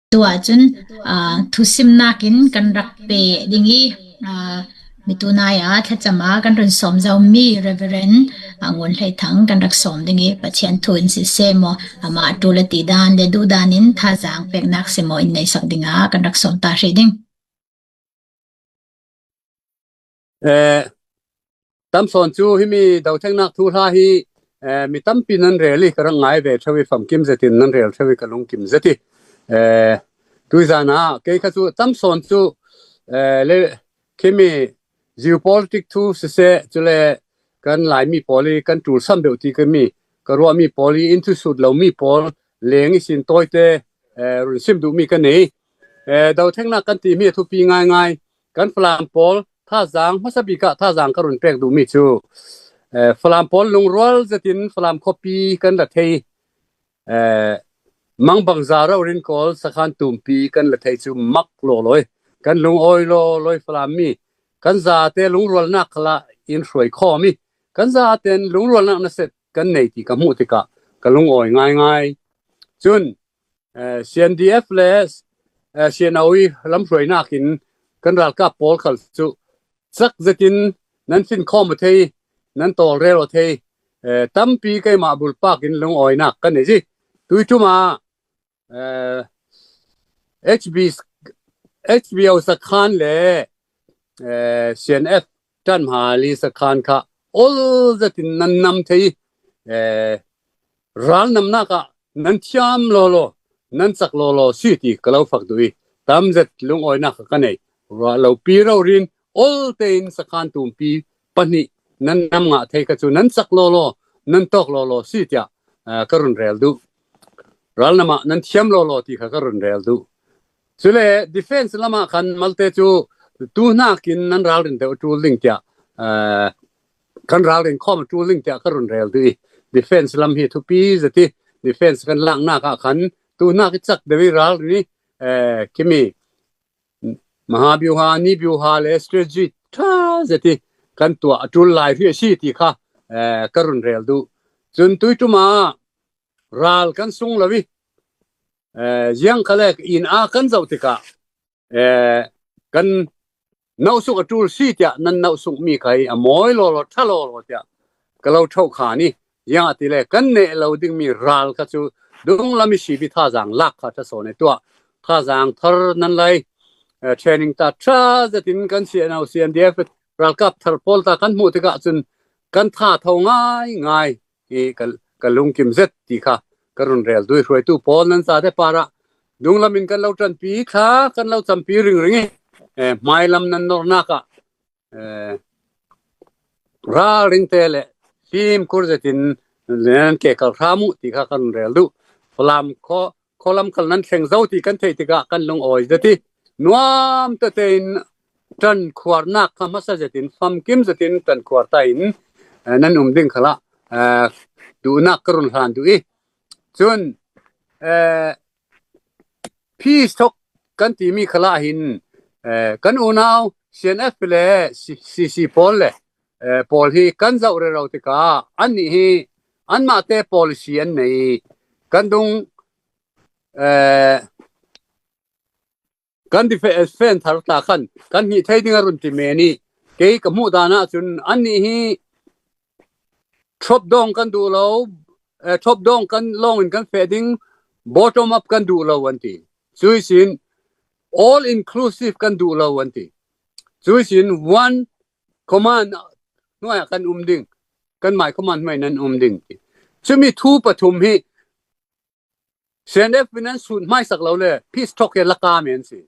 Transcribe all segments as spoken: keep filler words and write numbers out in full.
Tua cun, aa, thusimnak in kan rak pe ding i, aa, mi tunai ah thlacam ah kan run sawm zomi Reverend, aa, Ngun Hlei Thang kan rak sawm ding i, Pathian thu in siseh maw, amah ṭul a ti dan le duh dan in thazaang peknak si maw in neisak ding ah kan rak sawm ta hrih ding. Eh, tam sawn cu himi dothengnak thuhla hi, eh, mi tampi nan rel i ka rak ngai ve ṭheu i, famkim zetin nan rel ṭheu i ka lungkim zet i, eh, tuizan ah kei kha cu tam sawn cu, eh, le khimi geopolitic thu siseh, cule kan Laimi pawl i kan ṭulsam deuh ti ka mi, ka ruahmi pawl i in thusut lomi pawl leng ihsin tawite, eh, run sim duhmi ka nei. Eh, dothengnak kan timi a thupi ngaingai. Kan Falam pawl thazaang hmasa bik ah thazaang ka run pek duhmi cu, eh, Falam pawl lungrual zetin Falam khuapi kan la thei, eh, mangbangza raurin kawl sakhan tumpi kan la thei cu mak lawlaw i, kan lungawi lawlaw i, Falam mi kan zate lungrualnak khalah in hruai khawm i, kan zaten lungrualnak naset kan nei ti ka hmuh tikah ka lungawi ngaingai. Cun, eh, C N D F le, eh, C N O i lamhruainak in kan ralkap pawl khal cu cak zetin nan fin khawm aw thei, nan tawlrel aw thei, eh, tampi keimah bulpak in lungawinak kan nei si. Tuiṭum ah, eh, H B, H B O sakhan le, eh, C N F ṭanhmali sakhan kha ol zetin nan nam thei, eh, ralnamnak ah nan thiam lawlaw, nan cak lawlaw si ti ka lo fak duh i, tam zet lungawinak ka nei. Ruah lopi raurin ol tein sakhan tumpi pahnih nan nam ngah thei kha cu nan cak lawlaw, nan tawk lawlaw si tiah, ah, ka run rel duh. Ralnam ah nan thiam lawlaw ti kha ka run rel duh. Cule defense lam ah khan malte cu tuhnak in nan ralrin deuh a ṭul ding tiah, eh, kan ralrin khawm a ṭul ding tiah ka run rel duh i, defense lam hi thupi zet i, defense kan laknak ah khan tuhnak i cak deuh i ralrin i, eh, khimi mahabiuha, nibiuha le strategy ṭha zet i kan tuah a ṭul lai hi a si ti kha, eh, ka run rel duh. Cun tuiṭum ah ral kan sung lo i, eh, ziang kha le in a kan zoh tikah, eh, kan nauhsuk a ṭul si tiah nan nauhsukmi kha hi a mawi lawlaw, ṭha lawlaw tiah ka lo ṭhoh khan i, ziangahtile kan neh lo dingmi ral kha cu dunglam i si i thazaang lak kha ṭha sawn i tuah. Thazaang thar nan lai, eh, training ta ṭha zetin kan C N O, C N D F ralkap thar pawl ta kan hmuh tikah cun kan tha tho ngaingai i ka, ka lungkim zet ti kha ka run rel duh i, hruaitu pawl nan zate parah dunglam in kan lo ṭanpi thla, kan lo campi ringring i, eh, hmailam nan nornak ah, eh, ralring te le fimkhur zetin nan ke kal hram uh ti kha ka run rel duh. Falam khaw, khualam khal nan thleng zo ti kan theih tikah kan lungawi zet i, nuam tete in ṭankhuarnak kha hmasa zetin, famkim zetin ṭankhuar ta in, eh, nan um ding khalah, eh, duhnak ka run hlan duh i. Cun, eh, peace talk kan timi khalah hin, eh, kan unau C N F le C-, C C pawl le, eh, pawl hi kan zoh rero tikah annih hi anmahte policy an nei. Kan dung, eh, kan defense thar ta khan kan hnih thei ding a run ti men i, kei ka hmuh dan ahcun annih hi top down kan duh lo, eh, top down kan lawng in kan feh ding, bottom up kan duh lo an ti. Cuihsin all inclusive kan duh lo an ti. Cuihsin one command hnuai ah kan um ding, kanmai command hnuai nan um ding ti. Cumi thu pathum hi C N F in nan sut hmaisak lo le, peace talk hi laka men si.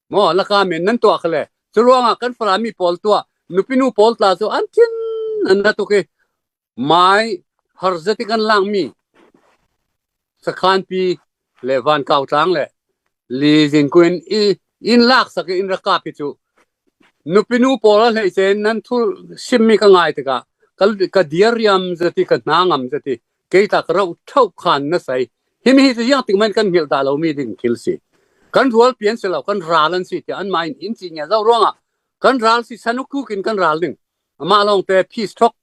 Maw, laka men nan tuah kha le. Curuangah kan Falam mi pawl tuah, nupinu pawl tla cu an thin an na tuk i, mai har zet i kan langmi sakhanpi le Vankau tlang le Li Zingkuin i in laksak i in rak kap hi cu. Nupinu pawl a hleice in nan thu simmi ka ngai tikah ka, ka dir riam zet i ka hna ngam zet i kei tla ka rauh ṭhoh khan na sei. Himi hi cu ziang tik man kan hngilh dah lomi ding thil si. Kan rual pian si lo, kan ral an si tiah anmah in in ci nia zo ruangah kan ral si san ukuk in kan ral ding. Amah lawngte peace talk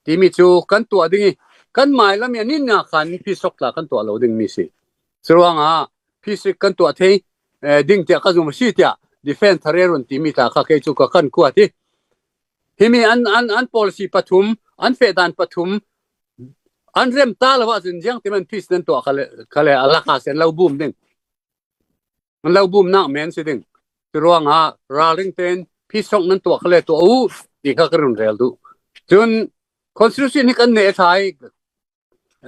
timi cu kan tuah ding i, kan mailam i a ninnak khan peace talk tla kan tuah lo dingmi si. Curuangah peace talk kan tuah thei, eh, ding tiah ka zum a si tiah defense thare run timi tla kha kei cu ka kan kuat hi. Himi an, an, an policy pathum, an fehdan pathum, an rem ta lo ahcun ziang timan peace nan tuah kha le, kha le a lak a sen lo bum ding. An lo bumnak men si ding. Curuangah ralring tein peace talk nan tuah kha le tuah u ti kha ka run rel duh. Cun constitution hi kan neh ṭha i,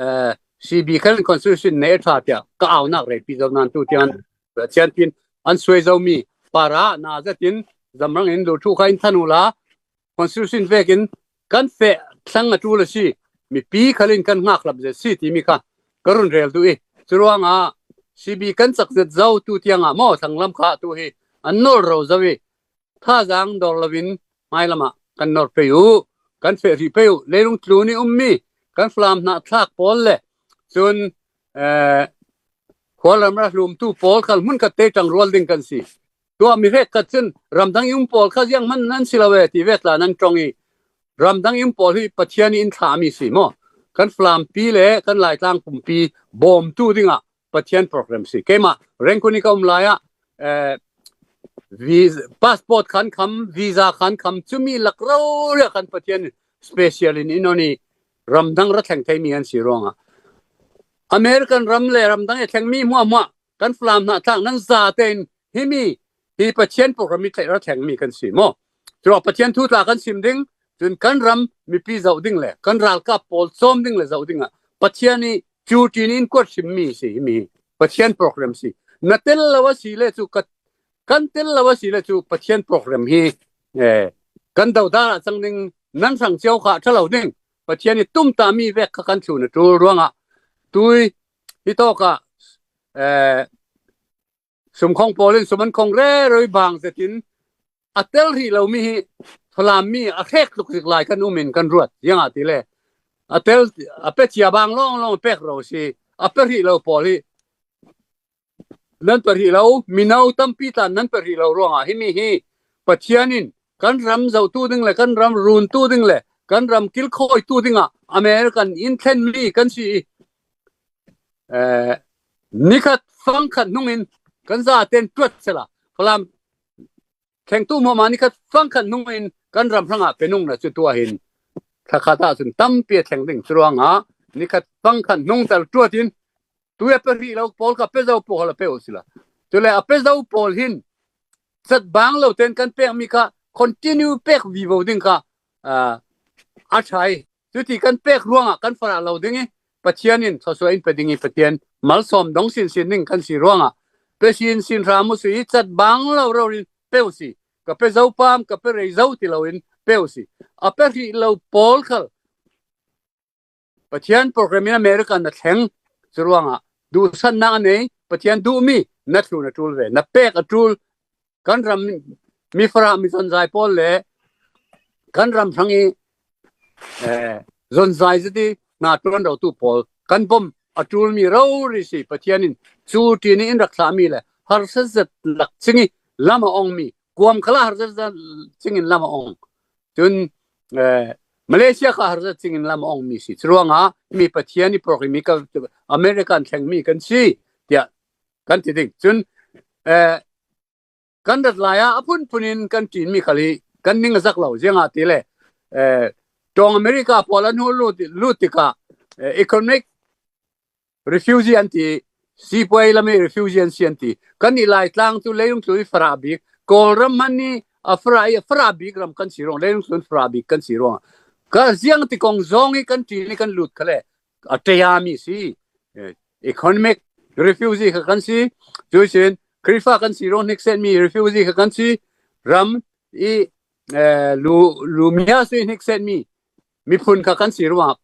eh, C B kan constitution neh ṭha tiah ka aunak reipi zo nan tu tiang Pathian pin an suai zomi para na zetin zamrang in lu thu kha in than uhla constitution vekin kan feh thlang a ṭul a si, mipi khalin kan hngakhlap zet si timi kha ka run rel duh i, curuangah C B kan cak zet zo tu tiangah maw thanglam kha tu hi an nor ro zo i, thazaang dor loin hmailamah kan nor pei uh, kan feh rih pei uh, leilung tlun i ummi kan Falam hnahthlak pawl le cun, eh, khualam ra hlumtu pawl khal hmun khat te ṭang rual ding kan si. Tua mi hrekkhat cun ramdang i um pawl kha zianghman nan si lo e ti vetla nan ṭong i, ramdang i um pawl hi Pathian i in thlahmi si maw? Kan Falampi le kan Laitlang pumpi bawmtu dingah Pathian program si. Keimah Rangoon i ka um lai ah, eh, vis-, passport khan kham, visa khan kham, cumi lak rori ah kan Pathian special in in on i ramdang ra thleng theimi an si ruangah American ram le ramdang i thlengmi hmuahhmuah kan Falam hnahthlak nan zatein himi hi Pathian program i tlaih ra thlengmi kan si maw? Curuah Pathian thu tla kan sim ding, cun kan ram mipi zoh ding le kan ralkap pawl cawm ding le zoh dingah Pathian i cu ṭin in kuat hrimmi si himi hi Pathian program si. Na tel lo a si le cu ka, kan tel lo a si le cu Pathian program hi, eh, kan dodar ah cang ding nan hrang cio kha ṭha lo ding. Pathian i tumtahmi vek kha kan thlun a ṭul ruangah tui hi tawkah, eh, sumkhong pawl in sum an khong rero i bang zetin a tel rih lomi hi Falammi a hrek tluk zik lai kan um in kan ruat. Ziangahtile a tel, a pe cia bang lawnglawng a pek ro si, a pe rih lo pawl hi nan pe rih lo, mino tampi tla nan pe rih lo ruangah himi hi Pathian in kan ram zohtu ding le kan ram runtu ding le kan ram kilkhawitu dingah American in thlenmi kan si i, eh, nikhat fangkhat hnungin kan zaten tuat sela Falam thlengtu hmuahmah nikhat fangkhat hnungin kan ram hrangah pe nungna cu tua hin thlakhat ah cun tampi a thleng ding. Curuangah nikhat fangkhat hnung tal tuat in tui a pe rih lo pawl kha pe zo pawl a pe uh sila. Cule a pe zo pawl hin cat bang lo ten kan pekmi kha continue pek vivo ding kha, ah, a ṭhai. Cuti kan pek ruangah kan farah lo ding i Pathian in thluasuah in pe ding i Pathian malsawm dong sinsin ding kan si ruangah pe sinsin hram uh si i cat bang lo rori in pe uh si. Ka pe zo pam, ka pe rei zo ti loin pe uh si. A pe rih lo pawl khal Pathian program in America na thleng curuangah duhsannak a nei, Pathian duhmi na thlun a ṭul ve, na pek a ṭul, kan ram mi farah mi zonzai pawl le kan ram hrang i, eh, zonzai zati hna ṭuan rotu pawl kan bom a ṭulmi rori si Pathian in cu ṭin in rak thlahmi le harsa zet lak cing i lam a ongmi kuam khala harsa zet cing in lam a ong. Cun, eh, Malaysia kha harsa cing in lam a ongmi si. Curuangah mi Pathian i program i ka American thlengmi kan si tiah kan ti ding. Cun, eh, kan rat lai ah a phunphun in kan ṭinmi khal hi kan ning a zak lo. Ziangahtile, eh, ṭawng America pawl an hul lut, lut tikah, eh, economic refugee an ti, sipuai lam i refugee an si an ti. Kan i Laitlang cu leilung tlun i farah bik, Kawlram hman i a farah i a farah bik ram kan si ruang, leilung tlun farah bik kan si ruang. Ka ziang ti kong zong i kan ṭin i kan lut khale a ṭeami si. Eh, economic refugee kha kan si, cuisin Khrihfa kan si ruang hniksetmi refugee kha kan si, ram i, eh, lu, lu mia sui hniksetmi miphun kha kan si ruak,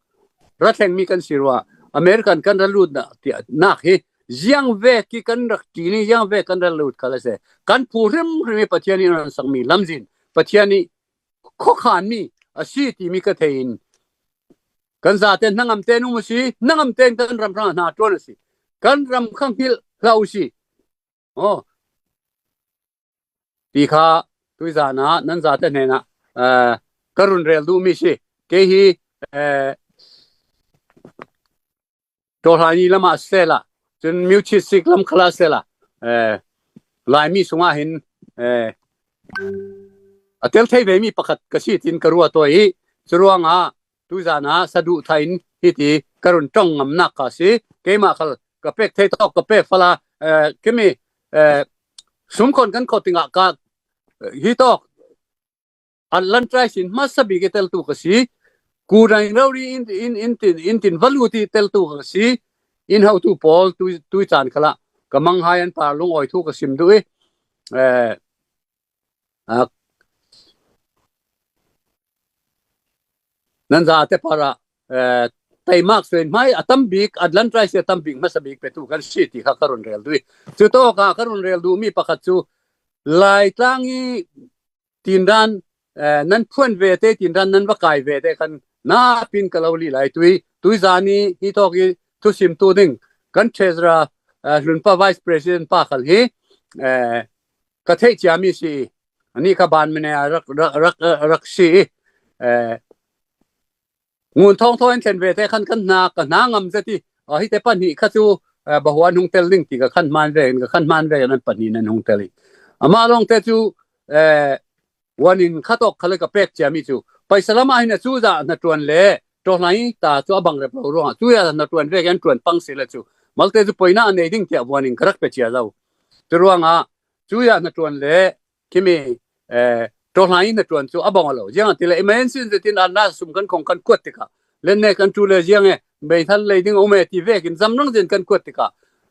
ra thlengmi kan si ruak, American kan ra lut nak hi ziang vek i kan rak ṭi ni, ziang vek kan ra lut kha la se. Kan phu hrimhrim i Pathian i ransakmi lamzin, Pathian i khuakhanmi a si timi ka thei in kan zate hnangam te nung a si, hnangam te kan ram hrang hna ṭuan a si. Kan ram khang hngilh hlah u si. Aw. Ti kha tuizan ah nan zate hnenah, eh, ka run rel duhmi si. Kei hi, eh, Tawlhani lamah sela, cun Mucit Sik lam khalah sela, eh, Laimi sungah hin, eh, a tel thei ve mi pakhat ka si tin ka ruat aw i, curuangah tuizan ah saduhthah in hiti ka run ṭong ngamnak kha si. Keimah khal ka pek thei tawk ka pek fala, eh, kimi, eh, sumkon kan khot tingah ka, eh, hi tawk Atlantis in hmasa bik i teltu ka si. Kudang rori in, in, in tin, in tin valu ti teltu ka si. In hotu pawl tui, tui caan khalah ka manghai an par lungawi thu ka sim duh i. Eh, ah, nan za te para, eh, taimak suin hmai a tam bik, Atlantis a tam bik hmasa bik petu kan si ti kha ka run rel duh i. Cu tawka ka run rel duh mi pakhat cu Laitlang i tindan, eh, nan phuan ve te, tindan nan va kai ve te khan napin ka lo lih lai tui, tui zani hi tawk i thusim tu ding kan Treasurer, eh, Hlunpa Vice President pa khal hi, eh, ka theih ciami si i, ani ka ban mene a rak, rak, rak, rak si i, eh, ngun thawng thawng in thlen ve te khan kan hna, ka hna ngam zet i, a hi te pahnih kha cu, eh, bahuan hung tel ding ti ka khan hman ve, ka khan hman ve, nan pahnih nan hung tel i. Amah lawng te cu, eh, wanin kha tawk khal ka pek ciami cu. Paisa lamah hin a cu zah hna ṭuan le, ṭawhlai ta cu a bang rep lo ruangah, cu ya hna ṭuan ve kan ṭuan pang si le cu. Malte cu poina a nei ding tiah wanin ka rak pe cia zo. Cu ruangah, cu ya hna ṭuan le, Kimi, eh, ṭawhlai hna ṭuan cu a bang lo. Ziangahtile emergency zetin an la sum kan khong kan kuat tikah, len ne kan ṭul le ziang e, meithal lei ding a um e ti vekin zamrang zin kan kuat tikah,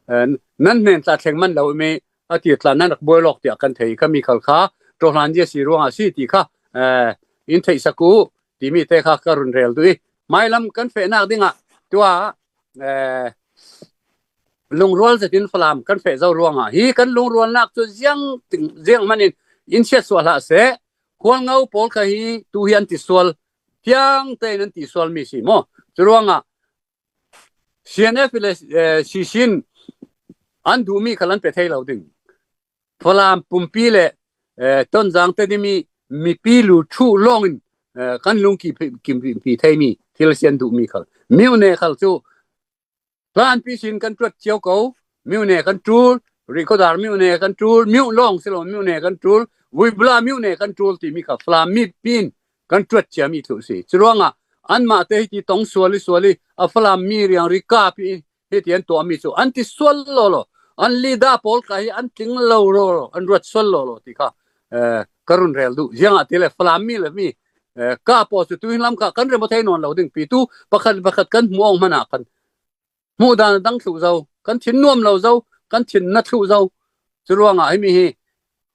eh, nan hnen tla thleng man lo mi a ti tla nan rak buai lawk tiah kan thei kha mi khal kha ṭawhlan zia si ruangah si ti kha, eh, in theihsak uh timi te kha ka run rel duh i. Mailam kan fehnak dingah tua, eh, lungrual zetin Falam kan feh zo ruangah hi kan lungrualnak cu ziang ting, ziang hmanin in siat sual hlah seh. Hualngo pawl kha hi tu hi an ti sual, tiang tein an ti sual mi si maw? Cu ruangah C N F le, eh, C C in an duhmi khal an pe thei lo ding. Falam pumpi le, eh, Tonzang te dimi mipi lu ṭhuh lawngin, eh, kan lung ki, ki, ki, ki theimi thil sian duhmi khal. Miu ne khal cu hlanpi sin kan ṭuat cio ko, miu ne kan ṭul, rikhodar miu ne kan ṭul, miu lawng si lo miu ne kan ṭul, vuibula miu ne kan ṭul timi kha Falam mipi in kan ṭuat ciami thu si. Curuangah anmah te hiti tong suali suali a Falam mi riangri kap i hiti an tuahmi cu an ti sual lawlaw, an leader pawl kha hi an tling lo lawlaw, an ruat sual lawlaw ti kha, eh, ka run rel duh. Ziangahtile Falam mi le mi, eh, kap aw cu tuhin lam kha kan rem aw thei nawn lo ding pi tu pakhat pakhat kan hmuh awng hmanah kan hmuh dan a dang thluh zo, kan thin nuam lo zo, kan thin na thluh zo. Cu ruangah himi hi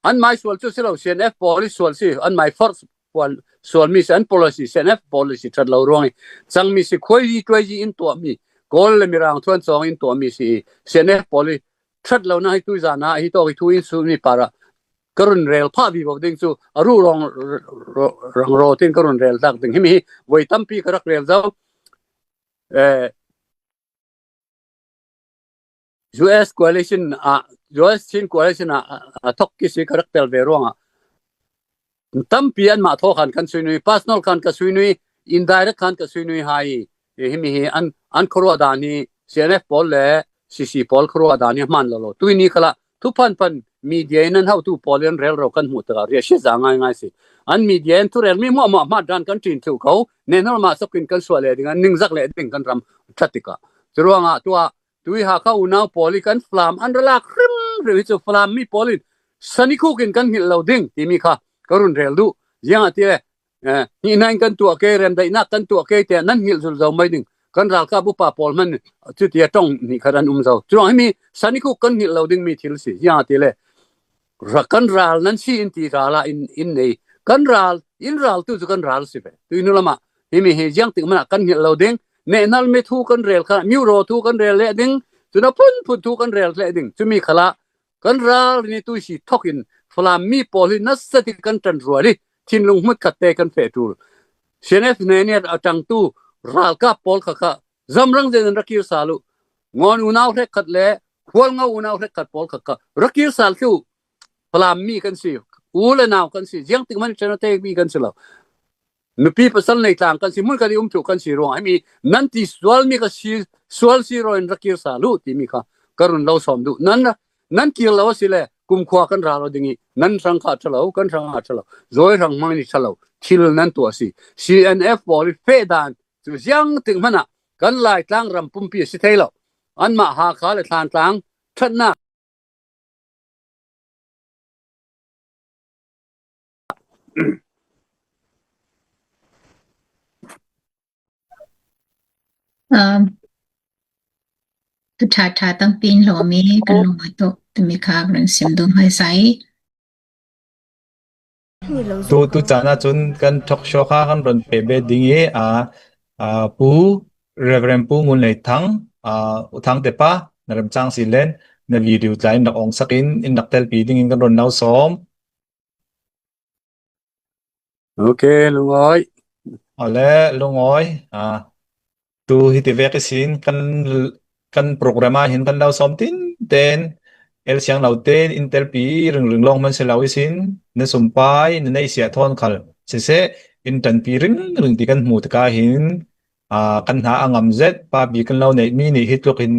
an mai sual cu si lo, C N F pawl i sual si, an mai force pawl sual mi si, an policy, C N F policy ṭhat lo ruang i cang mi si, khuaizi ṭuaizi in tuah mi, Kawl le Mirang thuan cawng in tuah mi si, C N F pawl i ṭhat lo na hi tuizan ah hi tawk i thu in su mi parah ka run rel phah vivo ding cu a ruh rawng, rawng, rawng tin ka run rel tlak ding. Himi hi voi tampi ka rak rel zo. Eh, U S coalition ah, U S Chin coalition ah, a, a thok kisi ka rak tel ve ruangah tampi anmah thaw khan kan suinui, personal khan ka suinui, indirect khan ka suinui hai, eh, himi hi an, an khuaruah dan hi C N F pawl le C C pawl khuaruah dan hi a hman lo lo. Tuini khalah thuphan phan media in an hotu pawl in rel ro kan hmuh taka riahsia za ngai ngai si. An media in thurel mi hmuahhmuah hmat dan kan ṭin thluh ko, nenhol mah sokin kan suah leh ding, an ningzak leh ding kan ram ṭha tikah. Curuangah tuah tui Hakha unau pawl i kan Falam an ra lak hrim hrim hi cu Falam mi pawl in sanikhuk in kan hngilh lo ding timi kha ka run rel duh. Ziangahtile, eh, hnih hna in kan tuah ke, remdaihnak kan tuah ke tiah nan hngilh zulzo mai ding. Kan ralkap upa pawl hman cuti a ṭong hnih khat an um zo. Curuang himi sanikhuk kan hngilh lo ding mi thil si. Ziangahtile, ra-, kan ral nan si in ti ral ah in, in nei. Kan ral, in ral tu cu kan ral si ve. Tuihnu lamah himi hi ziangtik manah kan hngilh lo ding. Nehnal mi thu kan rel kha, miu raw thu kan rel leh ding. Cun a phunphun thu kan rel leh ding. Cumi khalah kan ral ni tu si thok in Falam mi pawl hi nasa ti kan ṭan rual i thinlung hmut khat te kan feh ṭul. C N F hnenih a ṭangtu ralkap pawl kha kha zamrang zet in ra kir sal uh. Ngawn unau hrek khat le Hualngo unau hrek khat pawl kha kha ra kir sal thluh. Falam mi kan si, u le nau kan si, ziangtik man ṭhen a te mi kan si lo. Mipi pasal nei tlang kan si, hmun khat i um thluh kan si ruang. Himi nan ti sual mi kha si, sual si raw in ra kir sal uh timi kha ka run lo sawm duh. Nan, nan kir lo a si le kumkhua kan ra lo ding i, nan hrang kha ṭha lo, kan hrang kha ṭha lo, zawi hrang hmang ni ṭha lo, thil nan tuah si. C N F pawl i feh dan cu ziang tik hmanah kan Laitlang ram pumpi a si thei lo. Anmah Hakha le Thlantlang ṭhatnak Um, tu ṭha ṭha tampi in hlawm i kan lung a tawk timi kha kan sim duh hmaisa i. Tu, tu caan ahcun kan talk show kha kan run pe bet ding i, a, a, Pu Reverend Pu Ngun Lei Thang, a, U Thang te pa, na remcang si len, na video tla in rak ong sak in, in rak telpi ding in kan run lo sawm. Ok, lungawi. Awle, lungawi. A, tu hiti vek ihsin kan, kan program ah hin kan lo sawm tin ten, El Siang lo ten in telpi ringring lawng hman si lo ihsin, na sumpai, na neihsiah thawn khal siseh, in ṭanpi ringring ti kan hmuh tikah hin, aa, kan hna a ngam zet, papi kan lo neihmi nih hi tluk hin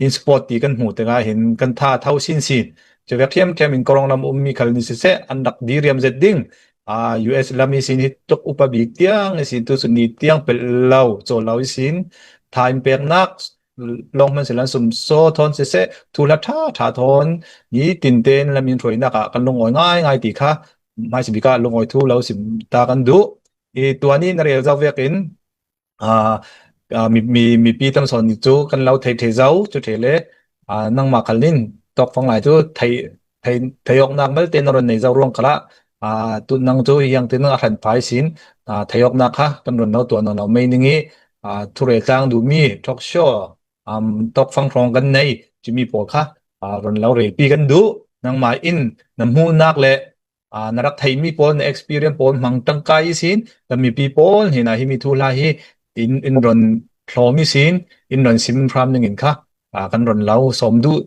in support ti kan hmuh tikah hin kan tha a tho sinsin. Cuvek hriamhriam in Kawlram a ummi khal nih siseh, an rak diriam zet ding. Aa, U S lam ihsin hi tluk upa bik tiang ihsin tu cu ni tiang pelh lo, caw lo ihsin tha in peknak lawng hman sila sumsaw thawn siseh, thuhla ṭha ṭha thawn ni tinten lam in hruainak ah kan lungawi ngaingai ti kha hmaisabik ah lungawi thu lo sim ta kan duh. I tuan i na rel zo vekin, aa, aa, mi, mi, mipi tam sawn nih cu kan lo thei ṭheh zo, cu ṭheh le, aa, nangmah khal nin tawkfang lai cu thei, thei, thei awknak malte na run nei zo ruang khalah, aa, tu nang cu hiang tin a hran pha ihsin, aa, thei awknak kha kan run lo tuah nawn lo mei ning i, aa, thurel tlang duhmi talk show, um, tawkfang hrawng kan nei, cumi pawl kha, aa, run lo relpi kan duh. Nangmah in na hmuhnak le, aa, na rak theihmi pawl, na experience pawl hmang ṭangkai ihsin, kan mipi pawl hnenah himi thuhla hi in, in run thlawm ihsin, in run sim hram ning in kha, aa, kan run lo sawm duh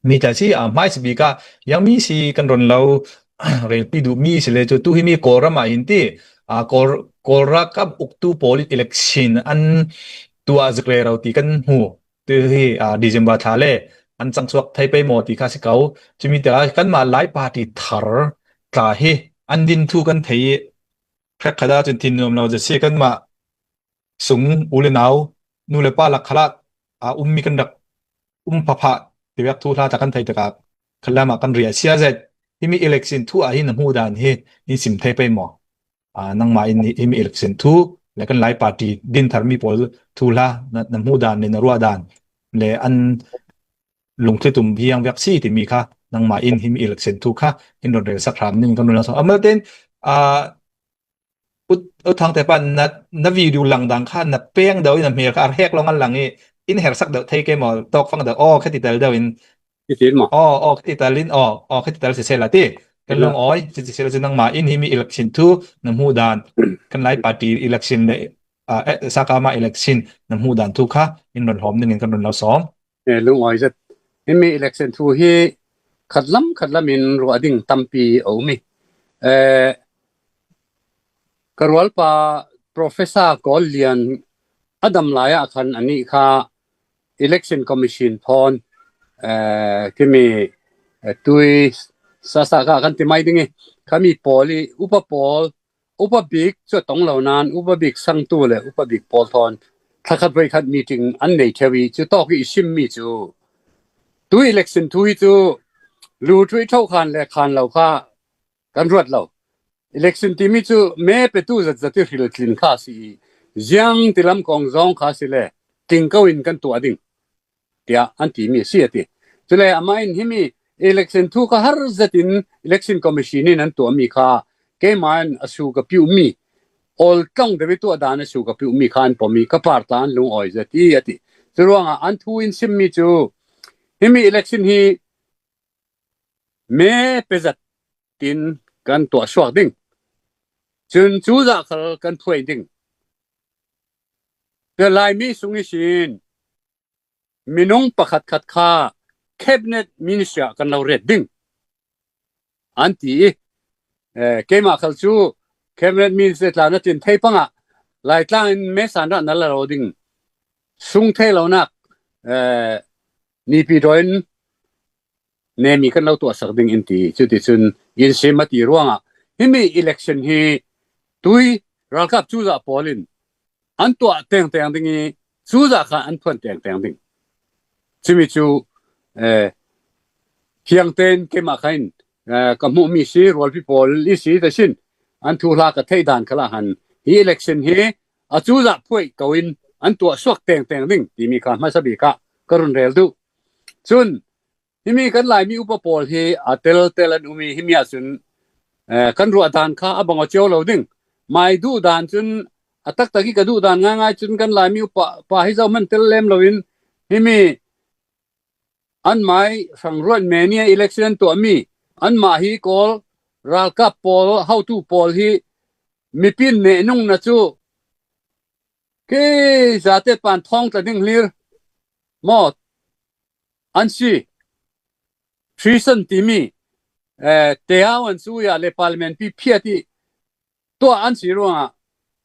mi tla si, aa, hmaisabik ah, ziangmi si kan run lo relpi duh mi si le cu, tu himi Kawlram ah hin ti, aa, Kawl, Kawl ralkap uktu pawl in election an tuah zik rero ti kan hmu. Tu hi, aa, December thla le an cangchuak thei pei maw ti kha si ko. Cumi tikah kanmah Lai party thar tla hi an din thu kan thei i, hrekkhat ah cun thin nuam lo zet si, kanmah sung u le nau, nu le pa lak khalah aa ummi kan rak um phapha tivek thuhla tla kan thei tikah khalam ah kan riahsia zet. Himi election thu ah hin na hmuh dan hi in sim thei pei maw? Aa, nangmah in hi, himi election thu le kan Lai party din tharmi pawl thuhla na, na hmuh dan le na ruah dan le an lungthli tum hi ang vek si timi kha nangmah in himi election thu kha in run rel sak hram ning kan run lang so. Amalte in, aa, U, U Thang te pa na, na video lang dang kha na peng deuh in na hmel kha a rek lawng an lang i in her sak deuh thei ke maw, tawkfang deuh aw khati tel deuh in. Ti ti maw? Aw, aw khati tel in, aw, aw khati tel siseh la ti. Kan lungawi, si, siseh la si nangmah in himi election thu na hmuh dan, kan Lai party election le, aa, eh, sakama election na hmuh dan thu kha in run hlawm ning in kan run lo sawm. Eh, lungawi zet. Himi election thu hi khatlam khatlam in ruah ding tampi a um i. Eh, ka rualpa Professor Kawl Lian a dam lai ah khan anih kha Election Commission pawl, eh, timi, eh, tui sasa kha kan ti mai ding i, khami pawl i upa pawl, upa bik cu a tong lo nain upa bik sangtu le upa bik pawl thawn thlakhat voikhat meeting an nei ṭheu i, cu tawk i simmi cu tu election thu hi cu lu ṭuih ṭhoh khan le khan lo kha kan ruat lo. Election timi cu me petu zat zat i hril tlin kha a si i, ziang ti lam kong zong kha a si le tlingko in kan tuah ding, tiah an timi a si, a ti. Cule amah in himi election thu kha har zetin Election Commission in an tuahmi kha keimah in a su ka piuhmi, ol tlong deuh i tuah dan a su ka piuhmi kha an pom i ka par tla an lungawi zet i, a ti. Curuangah an thu in simmi cu himi election hi me pezat tin kan tuah suak ding. Cun cuzah khal kan phuai ding. Ka Laimi sung ihsin minung pakhatkhat kha cabinet minister ah kan lo ret ding, an ti i, eh, keimah khal cu cabinet minister tla na tlin thei pangah Laitlang in mesan rah na la lo ding. Sung thei lonak, eh, nipi daw in nemi kan lo tuahsak ding in ti. Cuticun in sim a ti ruangah himi election hi tui ralkap cuzah pawl in an tuah tengteng ding i cuzah kha an phuan tengteng ding. Cumi cu, eh, fiangtein keimah kha in, eh, ka hmuhmi si, rualpi pawl i si ta sin an thuhla ka theih dan khalah han hi election hi a cuzah phuai ko in an tuah suak tengteng ding timi kha hmasa bik ah ka run rel duh. Cun himi kan Laimi upa pawl hi a tel tel an um i himi ah cun, eh, kan ruah dan kha a bang aw cio lo ding. Mai duh dan cun a taktak i ka duh dan ngaingai cun kan Laimi upa pa hi zohman tel lem lo in himi an mai hrang ruat menia election an tuahmi anmah hi Kawl ralkap pawl, hotu pawl hi mipi in neh nungna cu kei zate pan thawng tla ding hlir maw an si. Treason timi, eh, teau an su ya le parliament pi phiat i tuah an si ruangah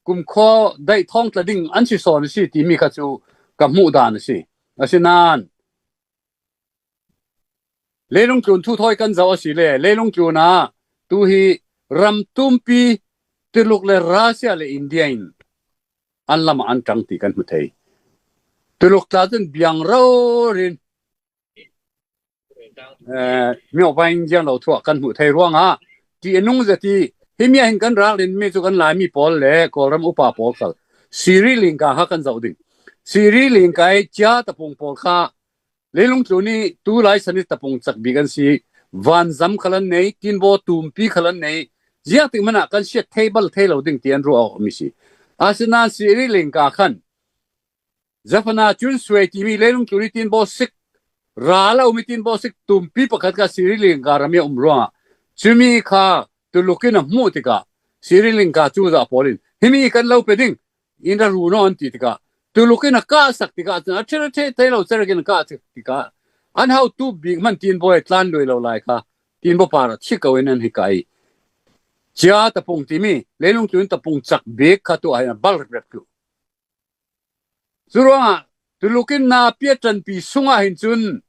kumkhaw daih thawng tla ding an si sawn a si timi kha cu ka hmuh dan a si. Asinan leilung tlun thu thawi kan zoh a si le leilung tlun ah tu hi ram tumpi Tuluk le Russia le India in an lamah an ṭang ti kan hmu thei. Tuluk tla cun biang rori in, eh, miopain ziang lo thuah kan hmuh thei ruangah ti a nung zet i himi ah hin kan ral in mi cu kan Laimi pawl le Kawlram upa pawl khal Sri Lanka kha kan zoh ding. Sri Lanka i cia tapung pawl kha leilung tlun i tu lai san i tapung cak bik an si. Vanzam khal an nei, tinbaw tumpi khal an nei. Ziangtik hmanah kan siat thei bal thei lo ding ti an ruah a um i si. Asinan Sri Lanka khan Jaffna Chunsuei timi leilung tlun i tinbaw sik, ral a um i tinbaw sik tumpi pakhat kha Sri Lanka ram i a um ruangah cumi kha Tuluk in a hmuh tikah Sri Lanka cuzah pawl in himi kan lo pe ding in ra ru naw an ti tikah Tuluk in a kahsak tikah cun a ṭhir a ṭheh thei lo cerekin a kahsak tikah an hau tu bik hman tinbaw i tlan lui lo lai kha tinbaw par a thi ko in an hi kai. Cia tapung timi leilung tlun tapung cak bik kha tuah hin a bal rep rep tu. Curuangah Tuluk in na piat ṭanpi sungah hin cun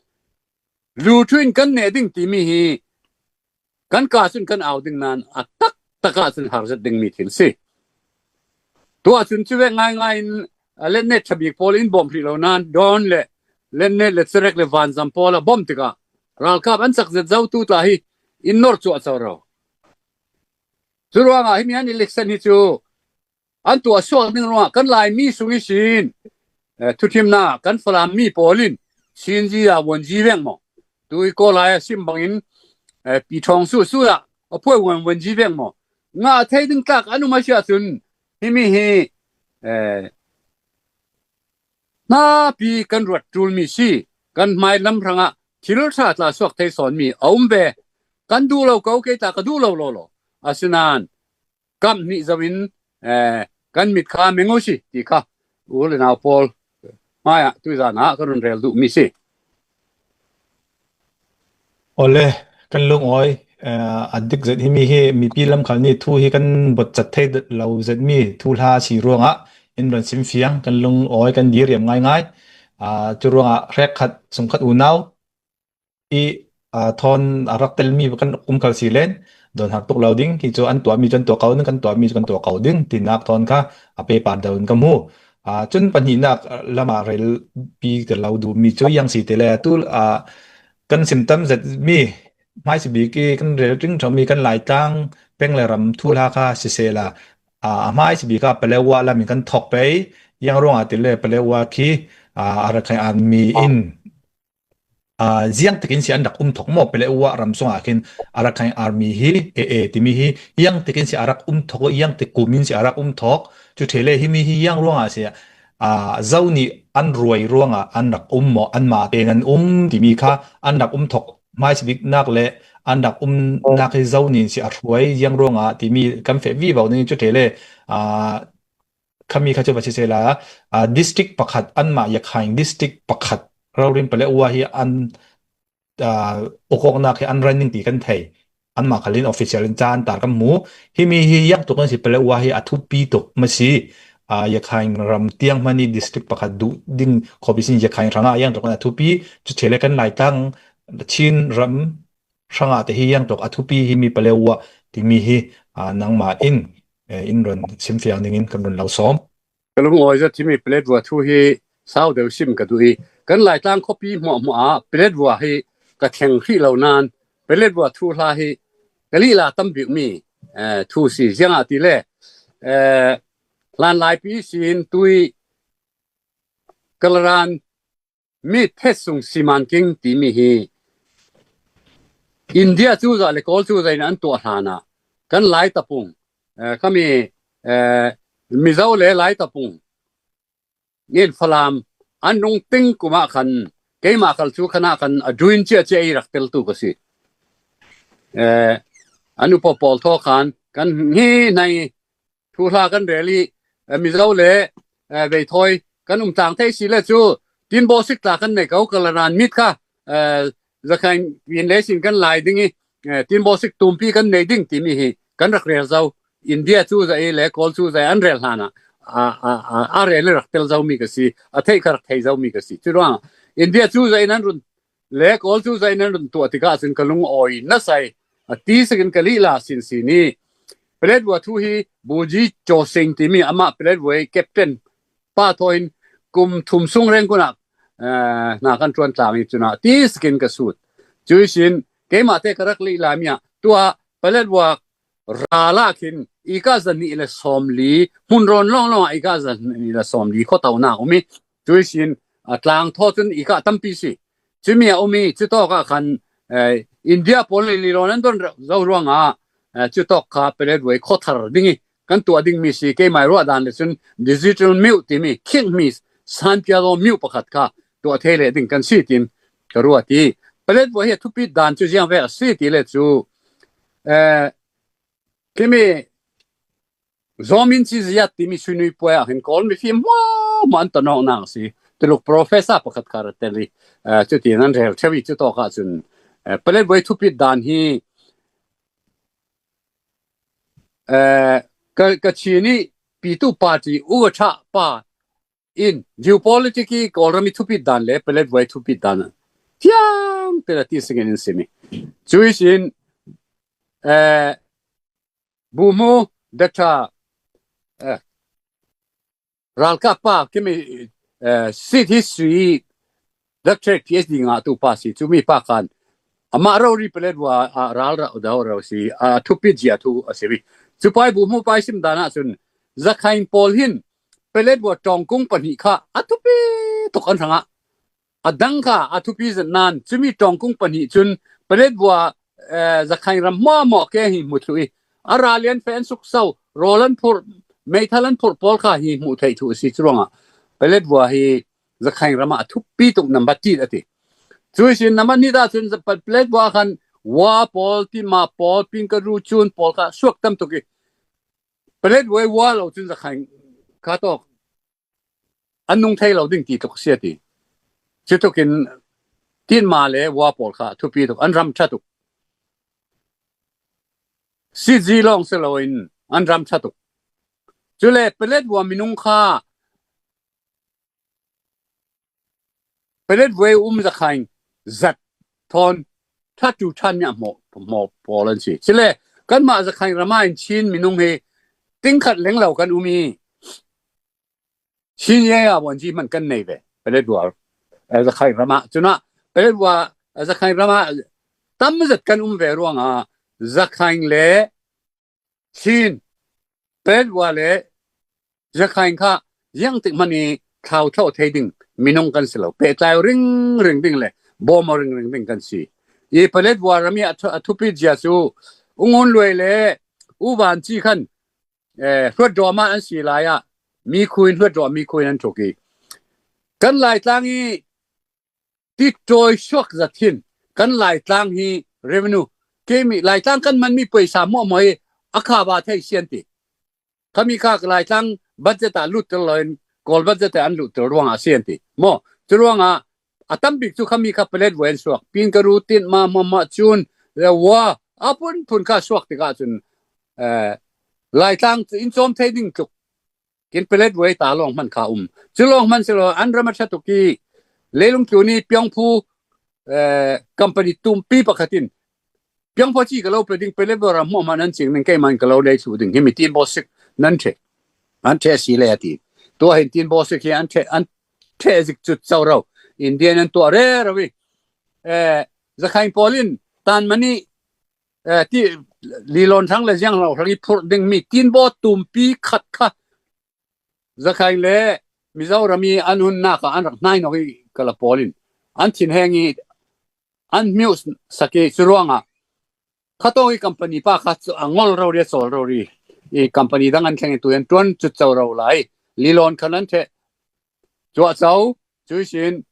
lu ṭhu in kan neh ding timi hi kan ka cun kan au ding nan a taktak ah cun har zet dingmi thil si. Tuah cun cuvek ngaingai in a letnet ṭha bik pawl in bawmh hrih lo nan dawn le letnet le cerek le vanzam pawl a bawmh tikah ralkap an cak zet zo tu tla hi in nor cuah co ro. Curuangah himi an election hi cu an tuah suak ding ruangah kan Laimi sung ihsin, eh, thuthimnak kan Falam mi pawl in Chinzi a Wonzi veng maw? Tui Kawl lai a sim bangin, eh, pi thawng su su ah a phuai won Wonzi veng maw? Ngah thei ding tlak an um a si ahcun himi hi, eh, hnapi kan ruat ṭulmi si. Kan hmai lam hrangah thil ṭha tla suak thei sawnmi a um ve. Kan duh lo ko, kei tla ka duh lo law law. Asinan kam hnih zoin, eh, kan mit kha meng u si ti kha u le nau pawl hmaiah tuizan ah ka run rel duhmi si. Awle, kan lungawi, eh, a dik zet himi hi mipi lam khal nih thu hi kan botcat thei lo zetmi thuhla si ruangah in run simfiang kan lungawi kan diriam ngaingai. Ah, cu ruangah hrekkhat sungkhat unau i, aa, thawn a rak telmi kan um khal si len, dawn har tuk lo ding. Hi cu an tuahmi cu an tuah ko ding, kan tuahmi cu kan tuah ko ding, tinak thawn kha a pehpar deuh in ka hmu. Aa, cun pahnihnak lam ah relpi ka lo duhmi cu iang si ti le, atu, aa, kan sim tam zetmi, hmaisabik i kan rel ṭingṭhami kan Laitlang peng le ram thuhla kha sisehla, aa, a hmaisabik ah Paletwa lam in kan thawk pei. Iang ruangah ti le Paletwa khi, aa, Arakan Army in aa, ziang tekin si an rak um thok maw? Paletwa ram sungah khin Arakan Army hi, A A timi hi, iang tekin si a rak um thok, iang te kum in si a rak um thok. Cu ṭheh le himi hi iang ruangah si, aa, zo nih an ruai ruangah an rak um maw? Anmah tein an um timi kha an rak um thok. Hmaisabiknak le an rak umnak hi zo nih si a hruai, iang ruangah timi kan feh vivo ning cu ṭheh le, aa, khami kha cu va sisehla, aa, district pakhat, anmah Yakhain district pakhat rori in Paletwa hi an, aa, ukawknak hi an ran ning ti kan thei. Anmah khal in official in ca an tar kan hmu. Himi hi iang tuk in si Paletwa hi a thupi tuk maw si. Aa, Yakhain ram tiang hmanh i district pakhat duh ding khawp ihsin Yakhain hrangah iang tuk in a thupi. Cu ṭheh le kan Laitlang Chin ram hrangah te hi hiang tuk a thupi hi mi palewa timi hi, aa, nangma in, eh, in run simfiang dingin kan run lo sawm. Ka lungawi zat hi mi palewa thu hi sau deuh sim ka duh i, kan Laitlang khuapi hmuahhmuah ah palewa hi ka thleng hrih lo nan, palewa thu hla hi ka lihla tam bik mi, eh, thu si ziangah ti le, eh, hlanlaipi sin tui kalaran mit phet sung siman king timi hi India cu zah le Kawl cu zah in an tuah hlan ah kan Lai tapung, eh, kami, eh, Mizo le Lai tapung in Falam an nung ting kum ah khan keimah khal cu khan ah khan a duin cia cia i rak tel tu ka si. Eh, an upa pawl thaw khan kan hi nai thuhla kan rel i, eh, Mizo le, eh, Veithawi kan um tlang thei si le cu, tin bawsik tla kan nei ko, kalaran mit kha, eh, Zakhain in le sin kan lai ding i, eh, tin bawsik tumpi kan nei ding timi hi kan rak rel zo. India cu zah i le Kawl cu zah i an rel hlan ah, a, a, a, a rel i rak tel zo mi ka si, a theih kha rak thei zo mi ka si. Curuang India cu zah in an run le Kawl cu zah in an run tuah tikah cun ka lungawi nasai a ti sikin ka lihla sinsin i palewa thu hi Buji Chosing timi amah palewa captain pa thaw in kum thum sung reng kun ah, eh, hna kan ṭuan tlang i cun ah ti sikin ka sut. Cu ihsin keimah te ka rak lihla mi ah tuah palewa ral ah khin ika zahnih le sawmli, hmun rawn lawnglawng ah ika zahnih le sawmli khuatonak um i, cu ihsin, a, tlang thaw cun ika tampi si. Cumi a um i, cutawk ah khan, eh, India pawl nih lilawn an don zo ruangah, eh, cutawk kha palewa khuathar ding i kan tuah ding mi si, keimai ruah dan le cun digital mute timi khing mi sanpialo mute pakhat kha tuah thei leh ding kan si tin ka ruat i, palewa hi a thupit dan cu ziang ve a si ti le cu, eh, Kimi Zomin Ci Ziat timi Suinui puai ah hin Kawl mifim hmuahhmuah an tonawknak a si. Tuluk professor pakhat kha ra tel i, eh, cutin an rel ṭheu i, cutawk ah cun, eh, palewa thupit dan hi, eh, ka, ka Chin i pitu party uga ṭha pa in geopolitic i Kawlram i thupit dan le palewa thupit dan fiang te la ti singin in simi. Cu ihsin, eh, Bumu Doctor, eh, ralkap pa, kimi, eh, seat history doctorate P H D ngahtu pa si, cumi pa khan amah rori palewa a ral rau dau rau si, a thupit zia thu a si. Cupai Bumu pai sim dan ah cun Zakhain pawl hin palewa ṭawngkung pahnih kha a thupi tuk an hrangah a dang kha a thupi zat nan, cumi ṭawngkung pahnih cun palewa, eh, Zakhain ram hmuahhmuah ke hi hmu thluh i, a ralian fe an sukso, rawl an phurh, meithal an phurh pawl kha hi hmuh theih thluh a si. Curuangah palewa hi Zakhain ram ah a thupi tuk nambat tit a ti. Cu ihsin nambat nih ah cun za-, pa-, palewa khan Wa pawl, Tinma pawl, Pinkaru cun pawl kha suak tam tuk i, palewa Wa lo cun Zakhain kha tawk an nung thei lo ding ti tuk a si a ti. Cutukin Tinma le Wa pawl kha thupi tuk, an ram ṭha tuk. Sitzi lawng si loin an ram ṭha tuk. Cule palewa minung kha palewa um Zakhain zat thawn ṭha ṭu ṭhan nia hmawh, hmawh pawl an si. Cule kanmah Zakhain ram ah in Chin minung hi tingkhat leng lo kan um i, Chin ye a buan ci hman kan nei ve, palewa, eh, Zakhain ram ah. Cunah palewa, eh, Zakhain ram ah tam zat kan um ve ruangah Zakhain le Chin, palewa le Zakhain kha ziangtik hmanh i thlau thlawh thei ding minung kan si lo. Pehtlai ringring ding le bawm ringring ding kan si. I palewa ram i a thu-, a thupit zia cu U Ngun Luai le U Van Ci khan, eh, hruatdawm ah an si lai ah mikhuin, hruatdawm mikhuin an ṭhuk i, kan Laitlang i tiṭawi suak zat hin kan Laitlang hi revenue, keimi Laitlang kan manmi paisa hmuahhmuah hi a kha ba thei sian ti. Khami kha Laitlang budget ah lut tel loin Kawl budget ah an lut tel ruangah a sian ti. Maw, cu ruangah a tam bik cu khami kha palewa in suak. Pinkaru, Tinma, hmuahhmuah cun, eh, Wa, a phunphun kha suak tikah cun, eh, Laitlang cu in cawm thei ding tluk kin palewa ta lawng hman kha um. Cu lawng hman si lo, an ram a ṭha tuk i, leilung tlun i piangphu eh, company tumpi pakhat in piangphaci ka lo pe ding, pellet bor a hmuahmah nan cing ding, keiman ka lo lei thluh ding, himi tin bawsik nan theh, an theh si le a ti. Tua hin tin bawsik hi an theh, an theh zik cut co ro. India nan tuah rero i, eh, Zakhain pawl in tan mani, eh, ti Lilon thang le ziang lo thang i phurh ding mi tin baw tumpi khat kha Zakhain le Mizoram i an hun nak a an rak hnai nawk i ka la pawl in an thinheng i an hmiuh sak i cu ruangah khatawng i company pa kha cu a ngol rori a cawl rori i company dang an thleng i tu an tuan cut co ro lai. Lilon khan an theh cuah co, cu sin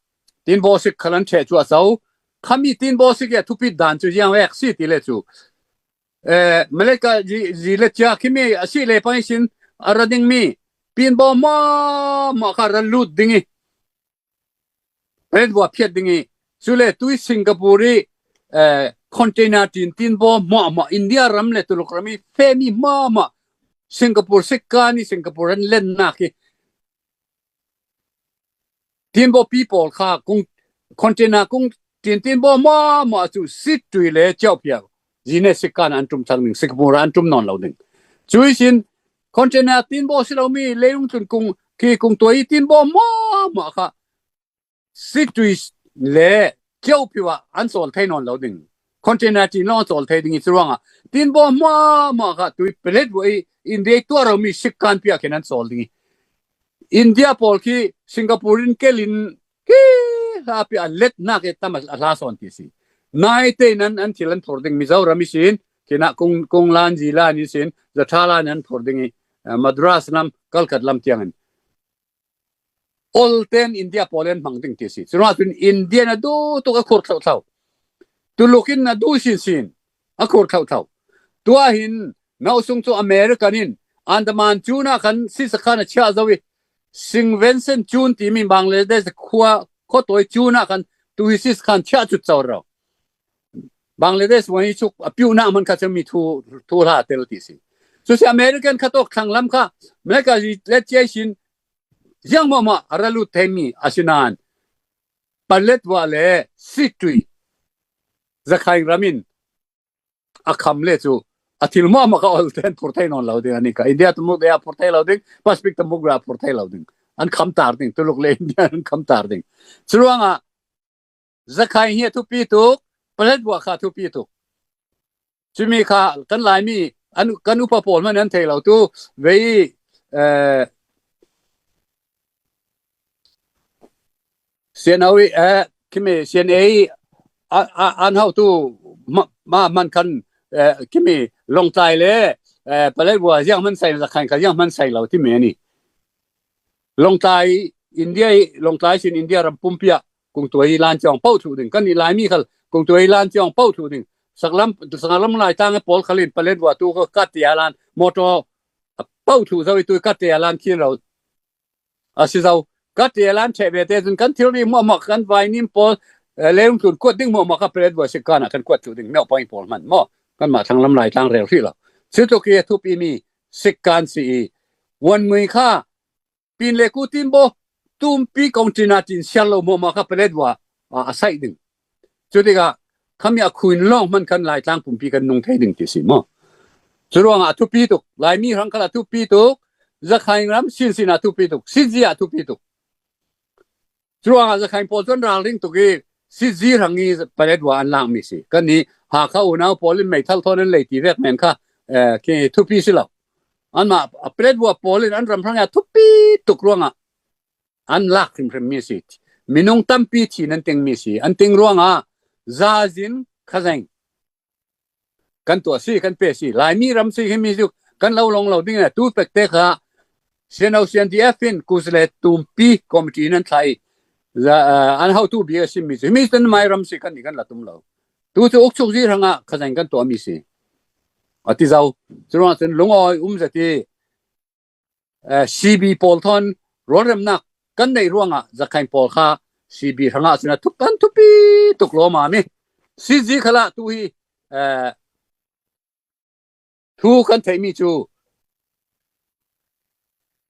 tin bawsik khan an theh cuah co. Khami tin bawsik i a thupit dan cu ziang vek si ti le cu, eh, Malaysia zi, zi le cia khimi a si le pang i sin a ra ding mi tin baw mah mah kha ra lut ding i pellet bor phiat ding i, cule tui Singapore i, eh, container tin tin baw mah mah India ram le Tuluk ram i femi mah mah Singapore sikkan i Singapore an lennak i tin baw pi pawl kha kung container kung tin tin baw mah mah cu sittui le ciauhphiau zine sikkan an tum thang ding, Singapore an tum nawn lo ding. Cu i sin container tin baw si lo mi leilung tlun kung khi kung tuai i tin baw mah mah kha sittui le ciauhphiau ah an cawl thei nawn lo ding. Container tin lo an cawl thei ding i cu ruangah tin baw mah mah kha tui pellet bor i India i tuah ro mi sikkan piah khin an cawl ding i India pawl khi Singapore in kelin khi hla piah a letnak i tam a hla sawn ti si. Naite nan an thil an phur ding Mizoram i sin khinah kung, kung lan zi lan i sin zatha lan an phur ding i, eh, Madras lam Calcutta lam tiangin olten India pawl an hmang ding ti si. Curuangah cun India na duh tuk a khur thlauh thlauh. Tuluk in na duh sin sin a khur thlauh thlauh. Tua hin no sung cu American in Andaman cunah khan sisakhan a chiah zo i Singvensen cun timi Bangladesh khua khuatawi cunah khan tu hi sisakhan chiah cut co ro. Bangladesh wan hi chuk a piuhnak hman kha cumi thu, thu hla tel ti si. Cu si American kha tawk thlang lam kha America zi let cia sin ziang mah mah a ra lut theimi a si nan pellet bor le sittui Zakhain ram in a kham le cu a thil mah mah kha olten phur thei nawn lo ding, ani kha India tumuk dia phur thei lo ding, Pacific tumuk dia phur thei lo ding. An kham tar ding, Tuluk le India an kham tar ding. Curuangah Zakhain hi a thupi tuk, pellet bor kha a thupi tuk. Cumi kha kan Laimi an, kan upa pawl hman an thei lo tu vei, eh, C N O i, eh, khimi C N A i a, a, an hau tu ma, ma man khan, eh, khimi Lawngtlai le, eh, pellet bor ziang hman sai, Zakhain kha ziang hman sai lo timi ani. Lawngtlai India i, Lawngtlai sin India ram pumpi ah kung tuai i lan ciang poh thluh ding. Kan i Laimi khal kung tuai i lan ciang poh thluh ding. Saklam, saklam lai tang i pawl khal in pellet bor tu kha kat ti a lan motor a poh thluh zo i tu kat ti a lan khin lo. A si zo. Kat ti a lan theh ve te cun kan thilri mah mah kan Vainim pawl, eh, leilung tlun kuat ding mah mah kha pellet bor sikkan ah kan kuat thluh ding meuh pang i pawl hman maw. Kanmah thanglam lai tang rel hrih lo. Si tuk i a thupi mi sikkan si i. Wanmui kha pin le ku tin baw tumpi kong tina tin sial lo mah mah kha pellet bor a, a saih ding. Cu tikah khami a khuin lawng hman khan Laitlang pumpi kan nung thei ding ti si maw. Curuangah a thupi tuk, Laimi hrang khal a thupi tuk, Zakhain ram sinsin a thupi tuk, Sitzi a thupi tuk. Curuangah Zakhain pawl cu an ralring tuk i Sitzi hrang i pellet bor an lakmi si. Kan i Hakha unau pawl in meithal thawn an lei ti vek men kha, eh, khi thupi si lo. Anmah a pellet bor pawl in an ram hrang i a thupi tuk ruangah an lak hrimhrim mi si. Minung tampi thin an ting mi si. An ting ruangah zazin khazeng kan tuah si, kan pe si. Laimi ram si khi mi cu kan lo long lo ding a tu pek te kha C N O C N D F in kuzle tumpi committee in an thlai. Za, ah, an hotu bik a si mi cu. Mi tun mai ram si kan ni kan la tum lo. Tu cu ukchuk zi hrangah khazeng kan tuah mi si. A ti zo. Curuangah cun lungawi um zet i, eh, C B pawl thawn rualremnak kan neih ruangah Zakhain pawl kha C B hrangah cun a thup an thupi tuk lawm a mi. Sitzi khalah tu hi, eh, thu kan theihmi cu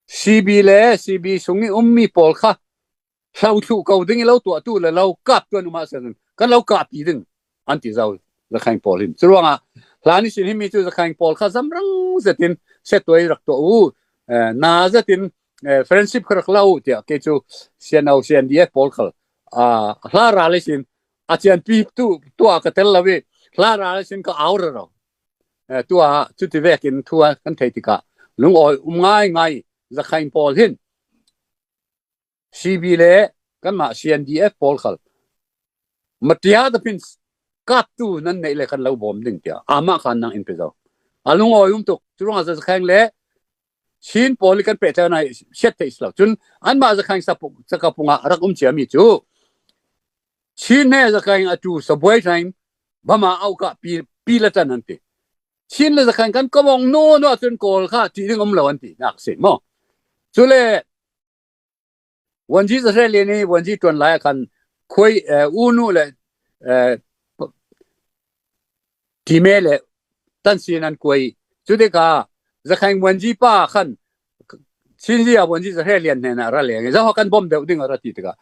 C B le C B sung i ummi pawl kha hlo thluh ko ding i lo tuahtu le lo kap tuan um ah cun kan lo kahpi ding an ti zo Zakhaing pawl hin. Churuangah hla ni sin himi chu Zakhaing pawl kha zamrang zetin settuai rak tuah uh, eh, na zetin, eh, friendship kha rak lo uh tiah kei cu C N O, C N D F pawl khal, ah, hla ra le sin a cianpi tu, tua ka tel lo i hla ra le sin ka au rero. Eh, tua cuti vekin thu a kan thei tikah lungawi um ngaingai Zakhaing pawl hin C B le kanmah C N D F pawl khal matia tapin kaptu nan neih le kan lo bawm ding tiah amah khan nang in pe zo. A lungawi um tuk. Curuangah Zakhaing le Chin pawl i kan pehtlai na siat theih si lo. Cun anmah Zakhaing sakapung ah rak um ciami cu Chin he Zakhaing a tu sabuai thain bama auka pi, pi le tan an ti. Chin le Zakhaing kan komong nu nu cun Kawl kha ti ding um lo an ti nak si maw? Cule Wanji Zahre lian i Wanji tuan lai a khan khuai, eh, unu le, eh, time le tansin an kuai. Cutikah Zakhaing Wanji pa khan Chinzi a Wanji Zahre lian hnenah ra leng i zaha kan bom deuh ding a ra ti tikah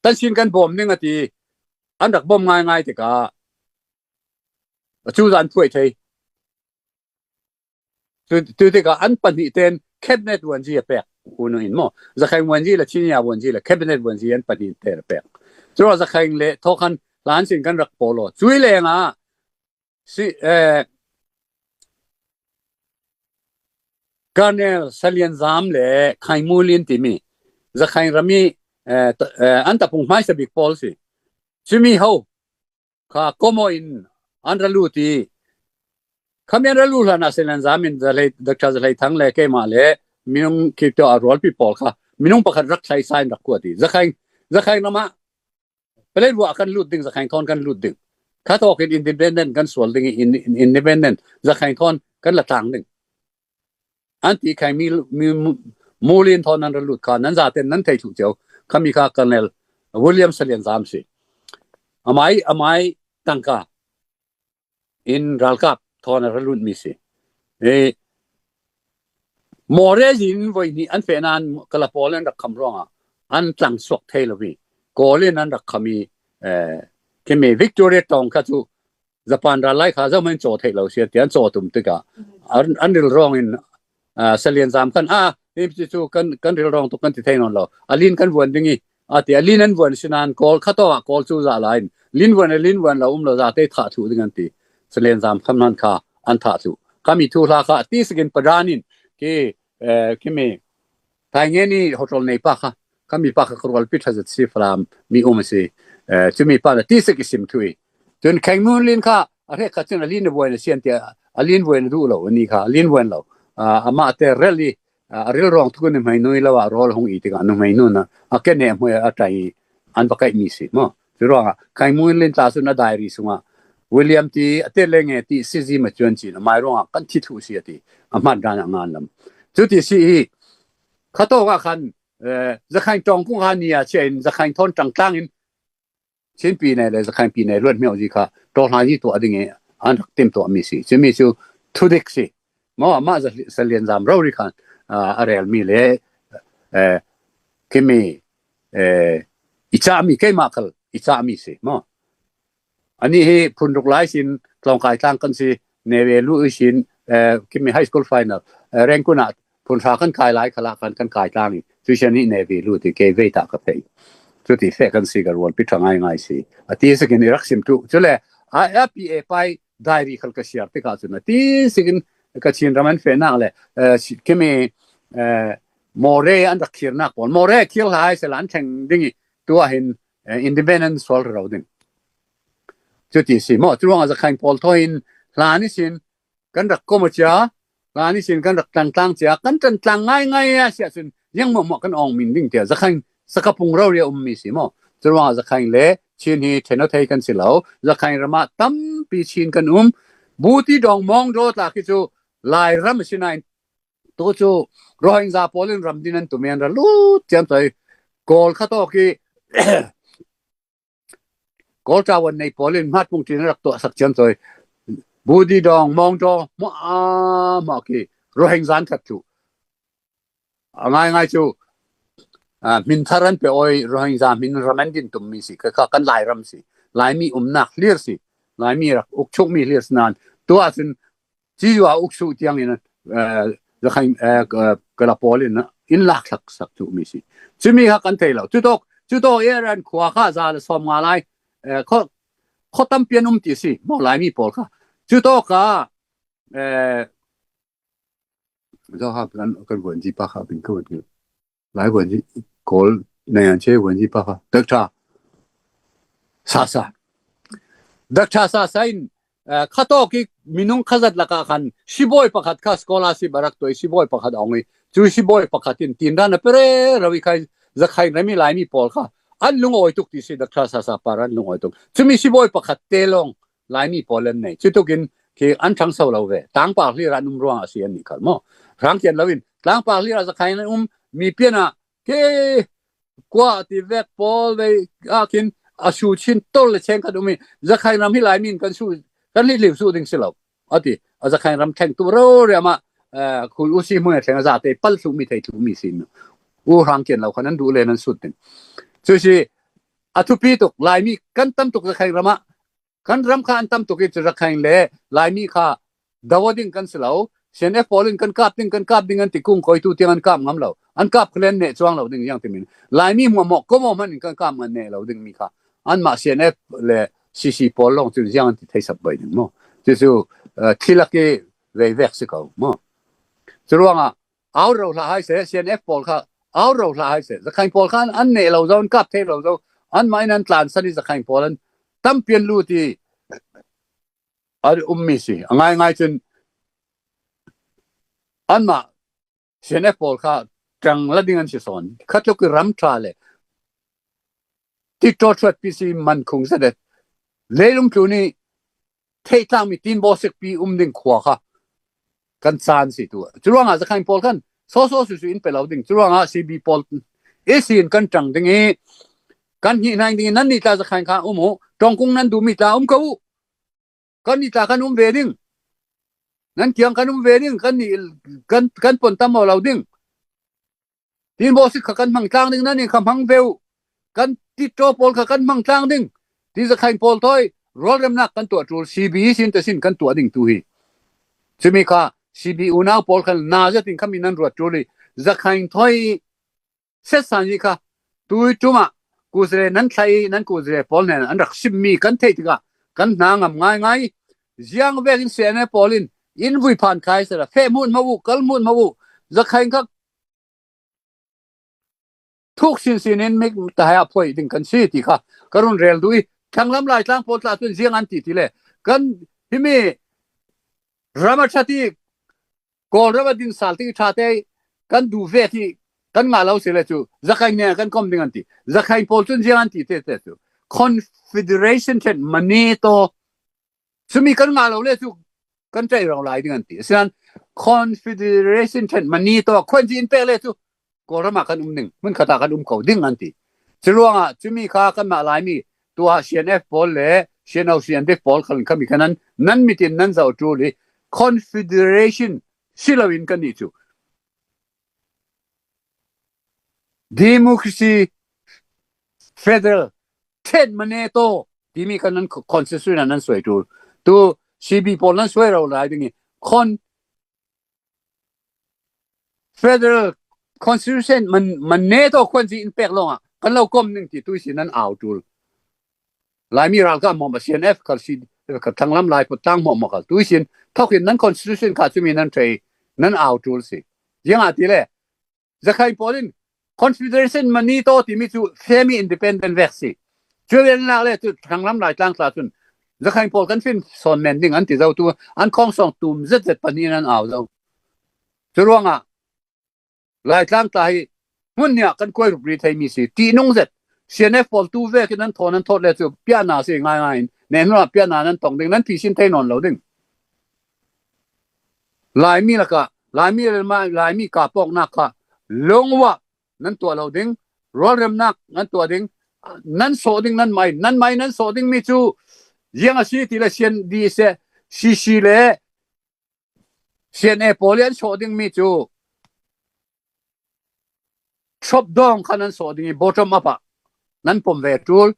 tansin kan bom ding a ti an rak bom ngaingai tikah a cu zan phuai thei. Tu, tu tikah an pahnih ten cabinet Wanji a pek. Unu in maw? Zakhaing Wanji le Chinia Wanji le cabinet Wanji an pahnih ten a pek. Curuah Zakhaing le thawkhan hlan sin kan rak pawl aw. Cui lengah si, eh, Colonel Salian Zam le Khai Mu Lin timi Zakhaing rami, eh, an tapung hmaisa bik pawl si. Cumi ho kha komo in an ra lut i khami an ra lut hlan ah Salian Zam in Doctor Zalei Thang le keimah le minung kip teo a rualpi pawl kha minung pakhat rak thlai sa in rak kuat i Zakhaing, Zakhaing ramah Paletwa kan lut ding, Zakhaing thawn kan lut ding. Kha tawk in independent kan sual ding i independent Zakhaing thawn kan la tlang ding. An ti khaing mi, mi Mu Lin thawn nan ra lut kha nan zaten nan thei thluh cio. Khami kha Colonel William Salian Zam si. Amai, amai tangka in ralkap thawn a ra lut mi si. E, More zin voi ni an feh nan kala pawl an rak kham ruangah an tlang suak thei lo mi. Kawl in an rak kham i, eh, khimi Victoria tawng kha cu Japan ral lai kha zohman caw theih lo si an ti an caw tum tikah an, an ril rawng in, ah, Salian Zam khan, ah, hi cu kan, kan ril rawng tuk kan ti thei nawn lo. A lin kan vuan ding i, a ti a lin an vuan si nan Kawl kha tawk ah Kawl cu zah la in lin vuan a lin vuan lo um lo zate thah thluh ding an ti. Salian Zam khan nan kha an thah thluh. Khami thu hla kha a ti sikin padan in ki, eh, khimi Thainge ni hotel nei pa kha, khami pa kha ka rualpi ṭha zet si Falam mi um a si. Eh, cumi pa na ti sik i sim thu i. Cun Kheng Mun Lin kha a hrek kha cun a lin a buai na sian tiah a lin buai na duh lo, a ni kha a lin buai lo. Ah, amah te rel i, ah, a ril rawng thuk in hmei nui lo ah rawl hung i tikah nu hmei nu na a ke ne hmui a ṭai i an va kaih mi si maw? Curuangah Kheng Mun Lin tla cun a diary sungah William ti a te le nge ti si zi ma cuan cin amai ruangah kan thi thu si a ti a hmat dan ah ngan lam. Cuti si i kha tawk ah khan, eh, Zakhaing ṭawng kung kha ni a chia in Zakhaing thawn ṭangtlang in Chin pi nei le Zakhaing pi nei luat hmeo zi kha ṭawlhai hi tuah ding i an rak tim tuah mi si. Cumi cu thudik si. Maw amah Salian Zam rori khan, ah, a rel mi le, eh, khimi, eh, i cah mi keimah khal i cah mi si. Maw. Ani hi phun ruk lai sin tlawngkai tlang kan si, neve lu i sin, eh, khimi high school final, eh, Rengkun ah phun hra kan kai lai khalah kan, kan kai tlang i, tuition hi neve lu ti kei vei ta ka thei. Cuti feh kan si ka rualpi ṭha ngaingai si. A ti sikin i rak sim tu. Cule, a, a pi e pai diary khal ka siar tikah cun a ti sikin ka Chin ram an feh nak le, eh, khimi, eh, More an rak khir nak pawl. More khir lai sela an thleng ding i, tua hin, eh, independent sual rero ding. Cuti si maw, curuangah Zakhaing pawl thaw in hla ni sin kan rak kom a cia, hla ni sin kan rak tlangtlang cia, kan tlangtlang ngaingai a si ahcun ziang hmuahhmuah kan awng min ding tia Zakhaing sakapung rori a um mi si maw? Curuangah Zakhaing le Chin hi ṭhen aw thei kan si lo. Zakhaing ramah tampi Chin kan um. Buti dawng mawng daw tla khi cu Lai ram a si nain tu cu Rohingya pawl in ram din an tum i an ra lut ciamco i Kawl kha tawk i Kawl ṭawan nei pawl in hmatpung ṭin a rak tuahsak ciamco i Budi dawng mawng daw hmuah, ah, hmuah khi Rohingya an khat cu a ngaingai cu, ah, hmin thar an pe aw i Rohingya hmin ram an din tum mi si kha, kha kan Lai ram si. Laimi umnak hlir si, Laimi rak uk chukmi hlir si nan, tua cun cizua uk suh tiangin, eh, Rakhine, eh, ka, ka la pawl in, in lak sak, sak tukmi si. Cumi kha kan thei lo. Cutawk, cutawk Iran khua kha za le sawm nga lai, eh, kho, kho tampi an um ti si, maw Laimi pawl kha. Cutawk kha, eh, zo ha kan, kan vuan ji pa kha bin ko ti. Lai vuan ji, kol na yan che vuan ji pa kha. Doctor Sasa. Doctor Sasa in, eh, khatawk i minung khazat laka khan sibawi pakhat kha scholarship a rak tuai sibawi pakhat a ong i. Cu sibawi pakhat in tin dan a pere rawi khai Rakhine rami Laimi pawl kha. An lungawi tuk ti si Doctor Sasa par an lungawi tuk. Cumi sibawi pakhat te lawng Laimi pawl an nei. Cutukin khi an ṭhangso lo ve. Tlangpar hlir ah an um ruang a si an nih khal maw. Hrang kian lo in, tlangpar hlir ah Rakhine an um mi pian ah khi kua ti vek pawl vei ah khin a su chin tol le cheng khat um i, Rakhine ram hi Laimi in kan su, kan hliu su ding si lo. A ti, a Rakhine ram thleng tu rori amah, eh, khul u si hmun a thleng a zate pal thluh mi thei thluh mi si. U Hrang kian lo khan an duh le nan sut ding. Cu si, a thupi tuk, Laimi kan tam tuk Rakhine ram ah, kan ram kha an tam tuk i cu Rakhine le Laimi kha do ding kan si lo. CNF pawl in kan kap ding, kan kap ding an ti kung koi tu tiang an kap ngam lo. An kap khlen neh cuang lo ding ziang timin. Laimi hmuahmawh ko maw hman in kan kap ngan neh lo ding mi kha. Anmah CNF le CC pawl lawng cun ziang an ti thei sap bai ding maw. Cucu, eh, thilak i vei vek si ko maw. Curuangah, au ro hlah hai seh, CNF pawl kha au ro hlah hai seh. Rakhine pawl kha an, an neh lo zo, an kap thei lo zo. Anmah in an tlansan i Rakhine pawl an tampi an lut i an um mi si. A ngaingai cun anmah CNF pawl kha ṭang la ding an si sawn. Khatluk i ram ṭha le ti ṭawṭhuat pi si man khung zet et. Leilung tlun i theih tlangmi tin bawsikpi um ding khua kha kan caan si tu. Curuangah Rakhine pawl khan sawsaw susu in pe lo ding. Curuangah CB pawl ihsin kan ṭang ding i kan hnih hnaing ding i nan nih tla Rakhine kha um uh. Ṭongkung nan duhmi tla um ko uh. Kan nih tla kan um ve ding. Nan kiang kan um ve ding. Kan nih, kan, kan pon tam aw lo ding. Tin bawsik kha kan hmang tlang ding, nan in kha hmang ve uh. Kan ti ṭaw pawl kha kan hmang tlang ding. Ti Rakhine pawl thawi rualremnak kan tuah ṭul, CB sin te sin kan tuah ding tu hi. Cumi kha CB unau pawl khan na zet in khami nan ruat ṭul i Rakhine thawi setsan hi kha tui ṭum ah kuzre nan thlai i nan kuzre pawl hnen an rak simmi kan theih tikah kan hna ngam ngaingai. Ziang vekin CNF pawl in in vui phan khai sela feh hmut hmau uh, kal hmut hmau uh, Rakhine kha thuk sinsin in mik tahai ah phuai ding kan si ti kha ka run rel duh i thanglam Laitlang pawl tla cun ziang an ti ti le kan himi ram a ṭhat i Kawlram a din sal ti ṭha te kan duh ve ti kan ngah lo si le cu Rakhine nen kan kom ding an ti. Rakhine pawl cun ziang an ti te te cu Confederation ṭhen mane taw Cumi kan ngah lo le cu kan ṭaih rau lai ding an ti. Asinan Confederation ṭhen mani tawk khuanzi in pek le cu Kawlram ah kan um ding, hmun khat ah kan um ko ding an ti. Curuangah cumi kha kanmah Laimi tuah CNF pawl le CNO, CNDF pawl khal in khami kha nan, nan mit in nan zoh ṭul i Confederation si loin kan nih cu Democracy Federal ṭhen mane taw timi kha nan constitution ah nan suai ṭul. Tu CB pawl nan suai rau lai ding i Con Federal Constitution man, mane taw khuanzi in pek lawngah kan lo kom ning ti tuisin nan au ṭul. Laimi ralkap hmuahmah CNF khal si, khal thanglam lai put tlang hmuahmah khal tuisin thokin nan constitution kha cumi nan ṭhei nan au ṭul si. Ziangahtile Rakhine pawl in Confederation mani taw timi cu semi independent vek si. Cu len lak le cu thanglam Laitlang tla cun Rakhine pawl kan fin sawn men ding an ti zo tu an khawngsawng tum zet zet pahnih in an au zo. Curuangah Laitlang tla hi hmun nih ah kan kuai rupri theimi si ti nung zet. CNF pawl tu vekin an thawn an thawt le cu piahna si ngaingai in nen hnuah piahna nan tong ding, nan phisin thei nawn lo ding. Laimi lakah Laimi le Laimi kap awknak kha lungua nan tuah lo ding, rualremnak nan tuah ding, nan sawh ding, nan mai, nan mai nan sawh dingmi cu ziang a si ti le sian di se, si si le CNA pawl i an sawh dingmi cu top down kha nan sawh ding i bottom up ah nan pom ve ṭul.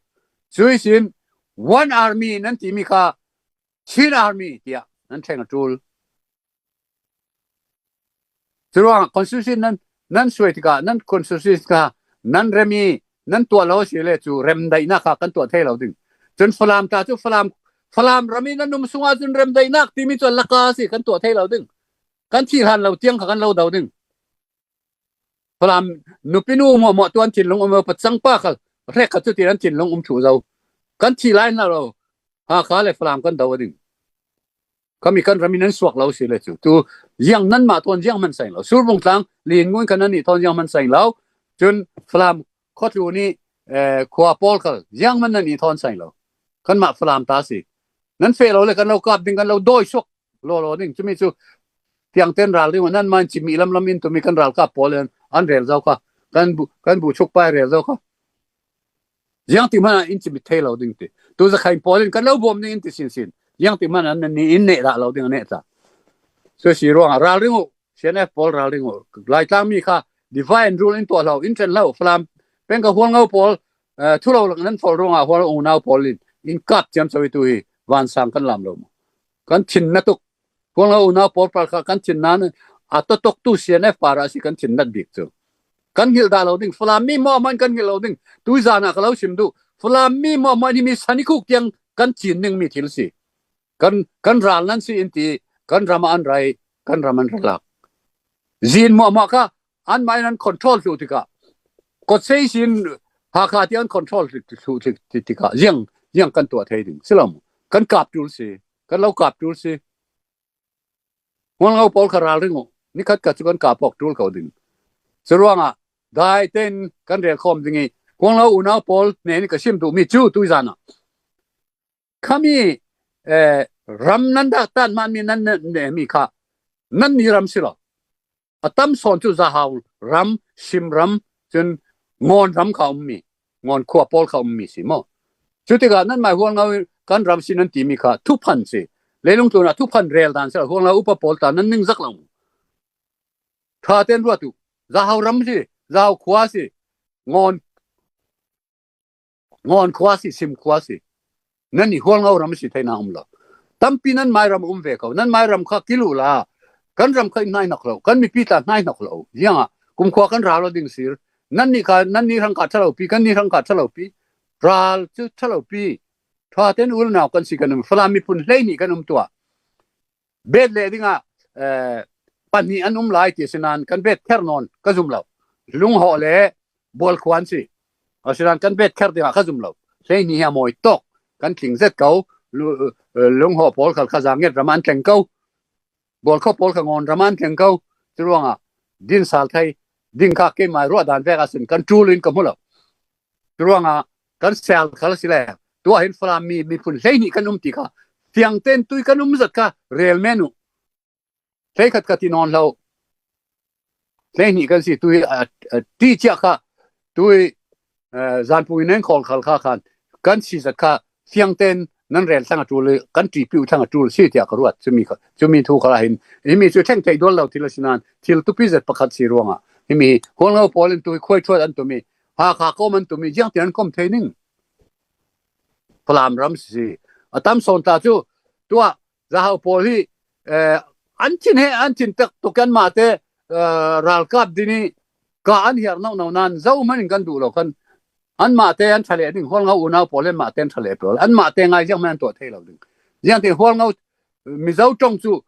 Cuihsin One army nan timi kha Chin army tiah nan thleng a ṭul. Curuangah constitution nan, nan suai tikah nan constitution kha nan rem i nan tuah lo a si le cu rem daihnak kha kan tuah thei lo ding. Cun Falam ta cu Falam, Falam ram i nan um sungah cun rem daihnak timi cu a laka a si, kan tuah thei lo ding. Kan thih hlan lo tiang kha kan lo do ding. Falam nupi nu hmuahhmuah tu an thinlung um lo, pacang pa khal hrek kha cu ti an thinlung um thluh zo. Kan thih lai hna lo. Hakha le Falam kan do a ding. Khami kan ram i nan suak lo si le cu. Tu ziang nanmah thawn ziang hman saing lo. Surbung tlang lin ngun kha nan nih thawn ziang hman saing lo. Cun Falam khuatu nih, eh, khua pawl khal ziang hman nan nih thawn saing lo. Kanmah Falam ta si. Nan feh lo le kan lo kap ding, kan lo dawi suak lawlaw ding. Cumi cu tiang ten ral ding, nan man cimi lamlam in tumi kan ralkap pawl in an rel zo kha. Kan bu, kan bu chuk pai rel zo kha. Ziang ti hmanh ah in cimit thei lo ding ti. Tu zakhain pawl in kan lo bawm ding in ti sinsin. Ziang ti hmanh ah nan nih in neh dah lo ding a neh ta. So si ruangah ral ring uh, C N F pawl ral ring uh. Laitlang mi kha divide and rule in tuah hlo, in ṭhen hlo. Falam peng ka Hualngo pawl, eh, thu lo lak nan fol ruangah Hualngo unau pawl in, in kap ciam so i tu hi vansang kan lam lo. Kan thin na tuk. Hualngo unau pawl par kha kan thin nan a tawtok tu C N F par a si kan thin nat bik cu. Kan hngilh dah lo ding. Falam mi hmuahhmuah in kan hngilh lo ding. Tui zan ah ka lo sim duh. Falam mi hmuahhmuah in himi sanikhuk tiang kan cin ding mi thil si. Kan, kan ral nan si in ti, kan ram ah an rai, kan ram an ra lak. Zin hmuahhmuah kha anmah in an control thluh tikah, Kawtsei sin Hakha tiang an control thluh ti, ti, tikah ziang, ziang kan tuah thei ding si lo mu. Kan kap ṭul si, kan lo kap ṭul si. Hualngo pawl kha ral ring uh, nikhat kha cu kan kap awk ṭul ko ding. Curuangah dai tein kan rel khawm ding i, Hualngo unau pawl hnen i ka sim duh mi cu tui zan ah khami, eh, ram nan dah tan hmanmi nan, nan, nan mi kha nan ni ram si lo. A tam sawn cu Zahau ram, Sim ram, cun Ngawn ram kha ummi, Ngawn khua pawl kha ummi si maw? Cu tikah nanmai Hualngo kan ram si nan timi kha thuphan si. Leilung tlunah thuphan rel dan si lo. Hualngo upa pawl ta nan ningzak lo. Ṭha tein ruat uh. Zahau ram si, Zahau khua si, Ngawn Ngawn khua si, Sim khua si. Nan nih Hualngo ram si thei na um lo. Tampi nan mai ram um ve ko. Nan mai ram kha kilu la. Kan ram kha in hnai hnok lo. Kan mipi tla hnai hnok lo. Ziangah kumkhua kan ral lo ding sir. Nan nih kha, nan nih hrang kha ṭha lo pi, kan nih hrang kha ṭha lo pi. Ral cu ṭha lo pi. Ṭha tein ulnau kan si kan um. Falam miphun hleihnih kan um tuah. Bet leh dingah, eh, pahnih an um lai ti a si nan kan bet kher nawn ka zum lo. Lunghawh le Bualkhua an si. A si nan kan bet kher dingah ka zum lo. Hleihnih hi a mawi tawk. Kan tling zet ko. Lu-, eh, Lunghawh pawl khal kha Zanget ram an thleng ko. Bualkhua pawl kha Ngawn ram an thleng ko. Curuangah din sal thei ding kha keimah ruah dan vek a sin kan ṭul in ka hmu lo. Curuangah kan sal khal a si le. Tuah hin Falam mi, miphun hleihnih kan um ti kha. Fiang tein tui kan um zat kha rel men uh. Hleikhat ka ti nawn lo. Hleihnih kan si tui, a, a, ti ciah kha tui, a, zanpui nen khawl khal kha khan kan si zat kha fiang tein nan rel thlang a ṭul, kan ṭipi uh thlang a ṭul si tiah ka ruat. Cumi kha, cumi thu kha hin. Himi cu thleng theih dual lo thil a si nan thil tupi zet pakhat si ruangah. Himi Hualngo pawl in tui khuai ṭhuat an tumi. Hakha kawm an tumi. Ziang ti an kawm thei ning. Falam ram si. A tam sawn ta cu tuah Zahau pawl hi, eh, an thin he, an thin tak tuk anmah te, eh, ralkap din i ka an hiar no no nan zo hman in kan duh lo kan. Anmah te an ṭha leh ding, Hualngo unau pawl anmah te an ṭha leh pawl. Anmah te ngai ziang hman an tuah thei lo ding. Ziang te Hualngo Mizo ṭong cu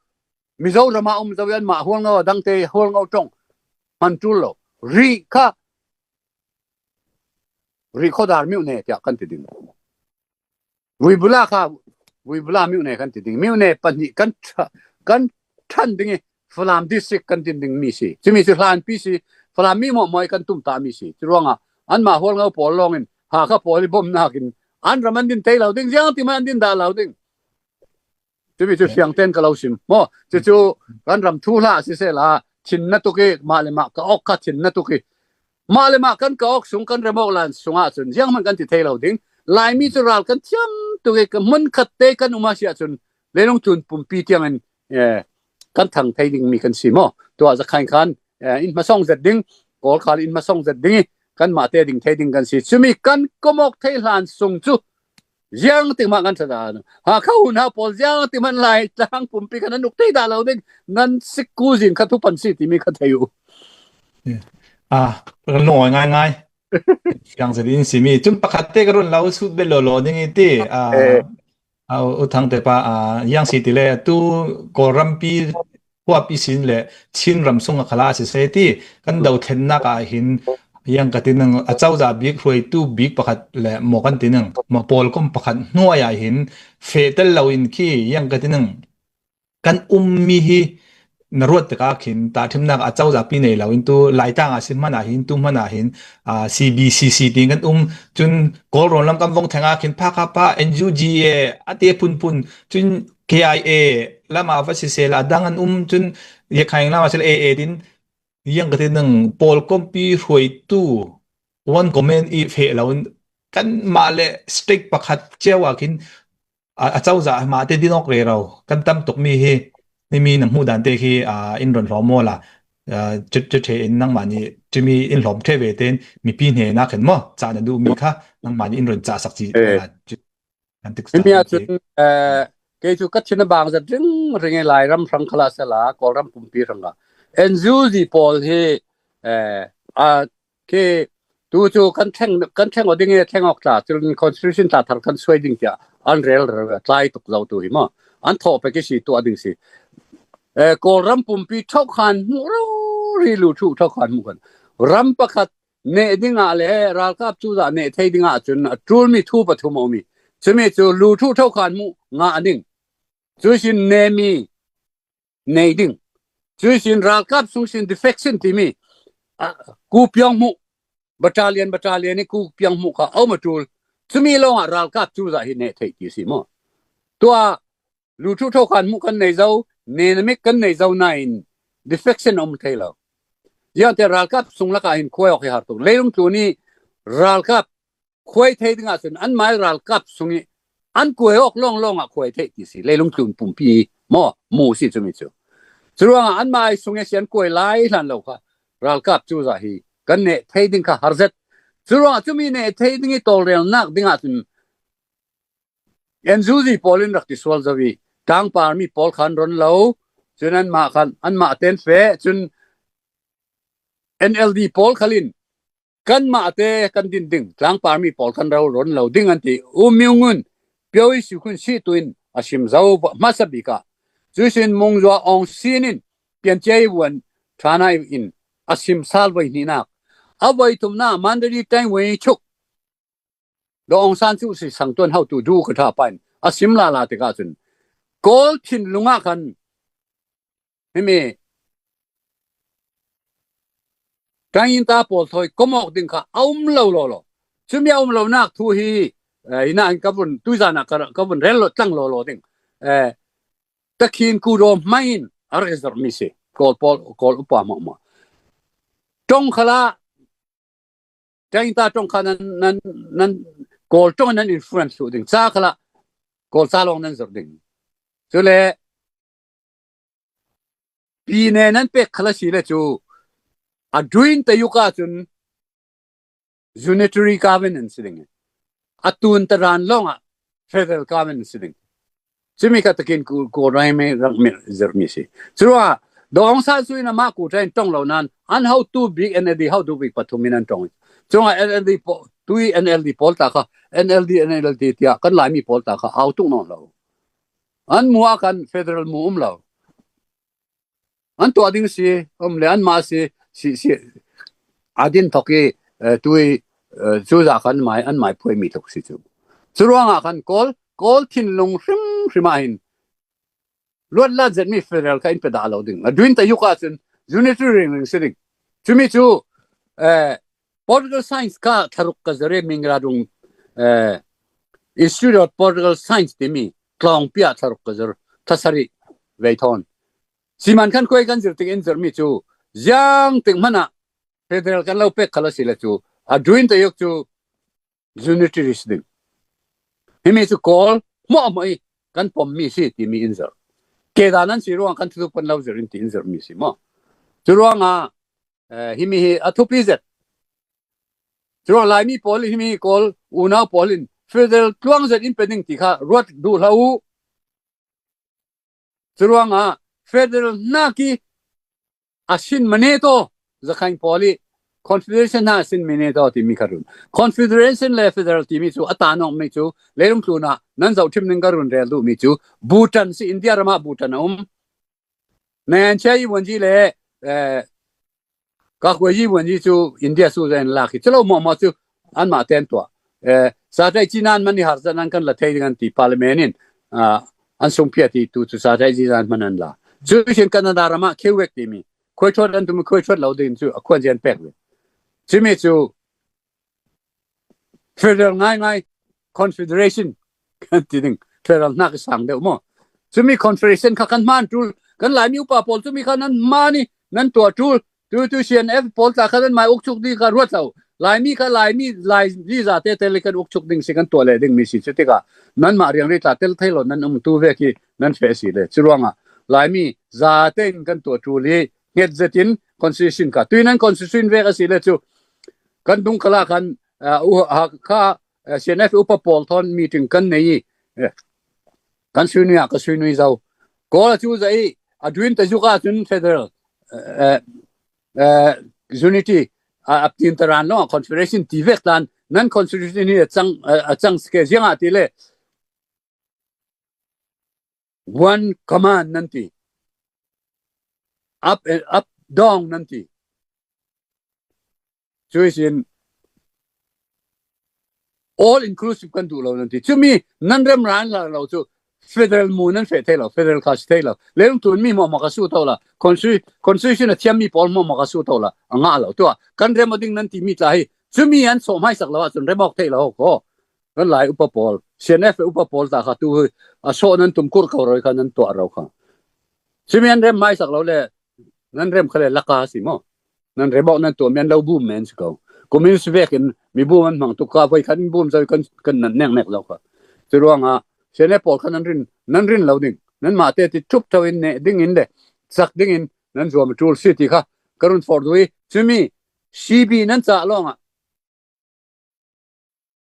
Mizoram ah um zo i anmah Hualngo a dang te Hualngo ṭong hman ṭul lo. Rih kha Rih khuadar miuh ne tiah kan ti ding. Vuibula kha, Vuibula miuh ne kan ti ding. Miuh ne pahnih kan ṭha-, kan ṭhan ding i Falam district kan din ding mi si. Cumi cu hlanpi si, Falam mi mawhmawh i kan tumtah mi si. Curuangah anmah Hualngo pawl lawngin Hakha pawl i bomnak in an ram an din tei lo ding, ziang ti hmanh an din dah lo ding. Cumi cu fiang tein ka lo sim. Maw, cucu kan ram thuhla siseh la, thin na tuk i, mah le mah ka awk kha thin na tuk i. Mah le mah kan ka awk sung, kan remawk lan sungah cun ziang hmanh kan ti thei lo ding. Laimi cu ral kan thiam tuk i, ka hmun khat te kan um a si ahcun, leilung tlun pumpi tiangin, eh, kan thang thei ding mi kan si maw? Tuah zakhain khan, eh, in hmasawng zet ding, Kawl khan in hmasawng zet ding i, kanmah te ding thei ding kan si. Cumi kan komawk thei hlan sung cu, Ziang ting mah kan sa dah. Ha, kha unau pawl ziang ting man lai tlang pumpi kan nuk tei dah lo ding. Nan sik ku zing kha thu pan si ti mi kha thei u. Ah, kan lung awi ngaingai. Fiang sa din si mi. Cun pakhat te ka run lo sut bel lo lo ding i ti. Ah, ah, u thang te pa, ah, yang si ti le tu Kawlrampi huap i sin le Chin ram sung a khala a si se ti kan do thlennak ah hin yang ka ti nang a cozah bik hruaitu bik pakhat le maw kan ti nang maw pawlkom pakhat hnuai ah hin feh tel lo in khi yang ka ti nang kan ummi hi na ruat tikah khin tahṭhimnak a cozah pi nei lo in tu Laitlang a si hmanh ah hin tu hmanh ah hin, ah, C B C C tiin kan um. Cun Kawlrawn lam kan vong theng ah khin Phakapa, N U G A, a te phunphun. Cun K I A lam ah va si sela a dang an um. Cun Yakhain lam ah si le A A din yang ka ti nang pawlkompi hruaitu one command i feh lo in kanmah le state pakhat cio ah khin a, a cozah mah te din awk rero kan tam tukmi hi nimi na hmuh dan te khi, ah, in run hlawm maw la, ah, cu, cu ṭhe in nangmah nih cumi in hlawm ṭhe ve tein mipi hnenah khin maw cah na duhmi kha nangmah nih in run cah sak ci, eh, ah, cu, kan tik Himi ah cun, eh, kei cu ka thin a bang zat ringring i Lairam hrang khala sela Kawlram pumpi hrang ah N U G pawl hi, eh, a Khi tu cu kan thleng, kan thleng aw ding i thleng awk tla, cun constitution tla thar kan suai ding tiah an rel rel tlai tuk zo tu hi maw? An thawh pek i si tuah ding si. Eh, Kawlram pumpi thokhan hmuh rori lu thu thokhan hmuh kan. Ram pakhat neh dingah le ralkap cuzah neh thei dingah cun a ṭulmi thu pathum a um i. Cumi cu lu thu thokhan hmuh ngah ding. Cuihsin nemi nei ding. Cuihsin ralkap sung sin defection timi, ah, kupiang hmuh, battalion, battalion i kupiang hmuh kha a um a ṭul. Cumi lawngah ralkap cuzah hi neh theih ti si maw? Tua lu thu thokhan hmuh kan nei zo, ne na mik kan nei zo nain defection a um thei lo. Ziangte ralkap sung lakah hin khuai awk hi har tuk. Leilung tlun i ralkap khuai thei dingah cun anmai ralkap sung i an kuai awk lawnglawng ah khuai theih ti si. Leilung tlun pumpi maw mu si cumi cu. Curuangah anmai sung i si an kuai lai hlan lo kha ralkap cuzah hi kan neh thei ding kha har zet. Curuangah cumi neh thei ding i tawlrelnak dingah cun N U G pawl in rak ti sual zo i tlangpar mi pawl khan ron lo, cun anmah khan, anmah ten feh, cun N L D pawl khalin kanmah te kan din ding, tlangpar mi pawl kan ro ron lo ding an ti. U Myung Un pio i si khun si tu in a sim zo hmasa bik ah. Cuihsin Mung Zua Aung Sin in piancia i vuan ṭhana in a sim sal voi hnihnak. A voi thumnak Mandalay Time voi chuk Daw Aung San cu si sang tuan hotu du ka ṭha pain a sim lala tikah cun Kawl thinlung ah khan himi ṭangin ta pawl thawi kom awk ding kha a um lo lawlaw. Cumi a um lonak thu hi, eh, hinah in ka vun tuizan ah ka, ka vun rel lo tlang lawlaw ding. Eh, takhin kudaw hmai in a rak i zirhmi si. Kawl pawl, Kawl upa hmuahhmuah. Ṭong khalah Ṭangin ta ṭong kha nan, nan, nan Kawl ṭong nan influence thluh ding. Ca khalah Kawl ca lawng nan zirh ding. Cule pine nan pek khala si le cu a duin tayuk ah cun unitary government si ding. A tun taran lawngah federal government si ding. Cumi kha takin ku, ku raimi rangmi zirmi si. Curuangah Daw Aung San Suu Kyi in amah ku ṭain ṭong lo nan an hotu bik N L D hotu bik pathum in an ṭong. Curuangah N L D pawl, tui N L D pawl ta kha N L D, N L D tiah kan Laimi pawl ta kha au tuk nawn lo. An mu ah khan federal mu um lo. An tuah ding si, um le anmah si, si, si, a din thok i, eh, tui, eh, cuzah khan mai, an mai phuaimi thok si cu. Curuangah khan Kawl, Kawl thinlung hrimhrim ah hin luatlat zetmi federal kha in pe dah lo ding. A duin tayuk ah cun unitary ringring si ding. Cumi cu, eh, political science kha tharuk ka zir i Mingradung, eh, Institute of Political Science timi tlawngpi ah tharuk ka zir, thasarih vei thawn. Siman khan khuai kan zir tik in zirmi cu ziang tik hmanh ah federal kan lo pek khala si le cu a duin tayuk cu unitary si ding. Himi cu Kawl hmuahhmuah i kan pommi si timi in zir. Kedan an si ruang kan thuthup kan lo zir in ti in zirmi si maw? Curuangah, eh, himi hi a thupi zet. Curuang Laimi pawl in himi hi Kawl unau pawl in federal tluang zet in pe ding ti kha ruat duh hlah uh. Curuangah federal hnak i a sin mane taw, Zakhaing pawl i confederation hna a sin mane taw timi kha run. Confederation le federal timi cu a ta nawngmi cu leilung tlunah nan zohṭhim ning ka run rel duhmi cu Bhutan si, India ramah Bhutan a um. Nayan Chai Wanji le eh, Kakwayi Wanji cu India su zan lak hi cu lo mawhmawh cu anmah ten tuah. Eh, Satai Cinan man i har zan an kan la thei ding an ti parliament in ah, an sungphiat hi tu cu Satai Cinan man an la. Cu sin Canada ramah Quebec timi khuaiṭhuat an tum, khuaiṭhuat lo ding cu a khuan zian pek ve. Cumi cu federal ngaingai, confederation kan ti ding, federal hnak i sang deuh maw? Cumi confederation kha kan hman ṭul, kan Laimi upa pawl cumi kha nan hman i nan tuah ṭul. Tu tu C N F pawl tla kha nan mai uk chuk ding kha ruat lo. Laimi kha Laimi, Laimi zate te le kan uk chuk ding si, kan tuah leh ding mi si cu tikah nanmah riangri tla tel thei lo, nan um tu vek hi nan feh si le. Curuangah Laimi zate in kan tuah ṭul i hnget zetin constitution kha, tuinan constitution vek a si le cu kan dung kala khan, ah, u, ha, kha, ah, C N F upa pawl thawn meeting kan nei i, eh, kan sui nui ah ka sui nui zo. Kawl a cu zai a duin ta zuk ah cun federal, eh, eh, unity, ah, a tin taran lo, confederation ti vek tan nan constitution hi a cang, ah, a cang sike ziangah ti le one command nan ti. Up, eh, up down nan ti. Cuisin all inclusive kan duh lo nan ti. Cumi nan rem ran la lo cu federal mu nan feh thei lo, federal kha si thei lo. Leilung tlun mi hmuahhmuah ka su to la, constitu-, constitution a thiam mi pawl hmuahhmuah ka su to la, a ngah lo. Tuah kan rem aw ding nan ti mi tla hi cumi an sawh hmaisak lo ahcun rem awk thei lo ko. Kan Lai upa pawl, C N F upa pawl ta kha tu hi a sawh nan tum kur ko roi kha nan tuah ro kha. Cumi an rem hmaisak lo le nan rem kha le laka si maw? Nan rem awk nan tuah mi an lo bum men si ko. Communist vekin mi bum an hmang tuk kha, voi khan bum zo kan, kan nan nek nek lo kha. Curuangah C N F pawl kha nan rin, nan rin lo ding. Nanmah te ti ṭhup tho in neh ding in le cak ding in nan zuam a ṭul si ti kha ka run forh duh i, cumi C B nan cah lawngah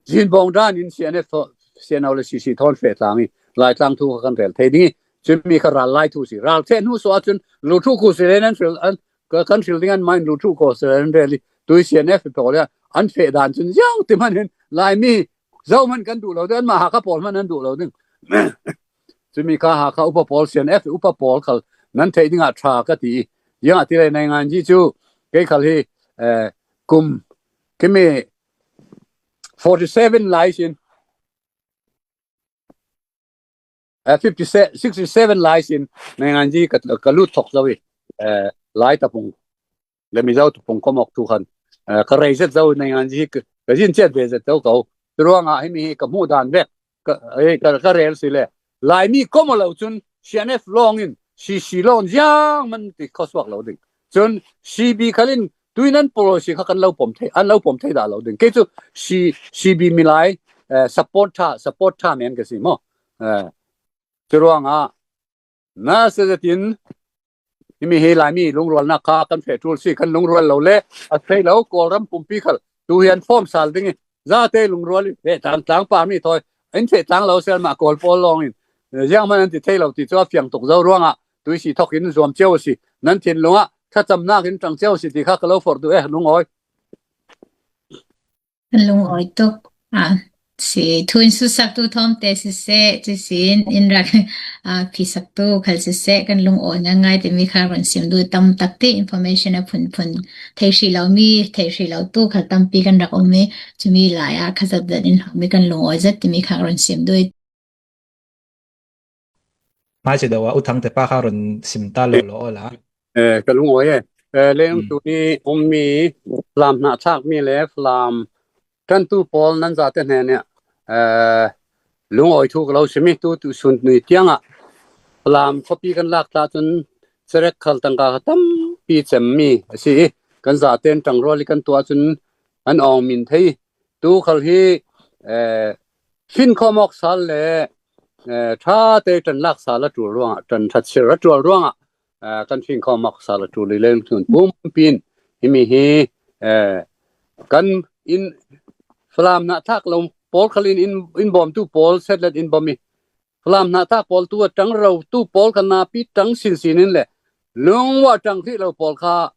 Zin bawng dan in C N F thaw-, C N O le C C thawn feh tlang i Laitlang thu kha kan rel thei ding i, cumi kha ral lai thu si. Ral ṭheh hnu suah cun lu ṭhu khu si le nan hril, an, ka, kan hril ding an mah in lu ṭhu khu si le nan rel i, tui C N F pawl le an feh dan cun ziang ti hmanh hin Laimi zo hmanh kan duh lo ding, anmah Hakha pawl hmanh an duh lo ding. Cumi kha Hakha upa pawl, C N F upa pawl khal nan theih dingah ṭha ka ti i, ziangah ti le naingan ji cu kei khal hi, eh, kum, kimi forty seven lai sin, eh, fifty, sixty seven lai sin naingan ji ka, ka lut thok zo i, eh, Lai tapung le Mizo tapung komawk tu khan, eh, ka rei zet zo naingan ji ka, ka zin ciat ve zet zo ko. Curuangah himi hi ka hmuh dan vek ka, eh, ka, ka rel si le Laimi kom a lo cun C N F lawng in C C lawng ziang man ti khuasuak lo ding. Cun C B khal in tui nan policy kha kan lo pom thei, an lo pom thei dah lo ding. Kei cu C-, C B milai, eh, support ṭha, support ṭha men ka si maw? Eh, curuangah na si zetin himi hi Laimi lungrualnak kha kan feh ṭul si, kan lungrual lo le a thei lo, Kawlram pumpi khal tu hi an form sal ding i, zate lungrual i feh tlang tlang pa mi thawi in feh tlang lo sel mah Kawl pawl lawng in, eh, ziang hman an ti thei lo ti cu a fiang tuk zo ruangah tui si thawk in zuam cio a si. Nan thinlung ah thlacamnak in ṭang cio a si ti kha ka lo forh duh eh, lungawi. Kan lungawi tuk. Ah, si thu in sutsaktu thawmte siseh, cusin in rak, ah, phisaktu khal siseh, kan lungawi ngaingai timi kha run sim duh, tam tak ti information a phunphun, thei hrih lo mi, thei hrih lo tu khal tampi kan rak um i, cumi lai ah kha zat zat in hrawk mi kan lungawi zat timi kha run sim duh. Hmai si deuh ah U Thang te pa kha run sim ta lo law la. Eh, ka lungawi e. Eh, leng tu ni ummi Falam hna thlak mi le Falam ṭantu pawl nan zate hnen nih, eh, lungawi thu ka lo simi tu, tu sun nui tiangah Falam khuapi kan lak ta cun cerek khal tangka kha tampi cem mi a si i, kan zate in ṭangrual i kan tuah cun an awng min thei. Tu khal hi, eh, fin khawm awk sal le, eh, ṭha te ṭan lak sal a ṭul ruangah, ṭan ṭhat sir a ṭual ruangah, eh, kan fin khawm awk sal a ṭul i leng tun pumpi in himi hi, eh, kan in Falam hna thlak lo pawl khal in, in, in bawmtu pawl setlet in bawm i, Falam hnahthak pawl tu a tang rotu pawl kha napi tang sinsin in le lungwa tang hrih lo pawl kha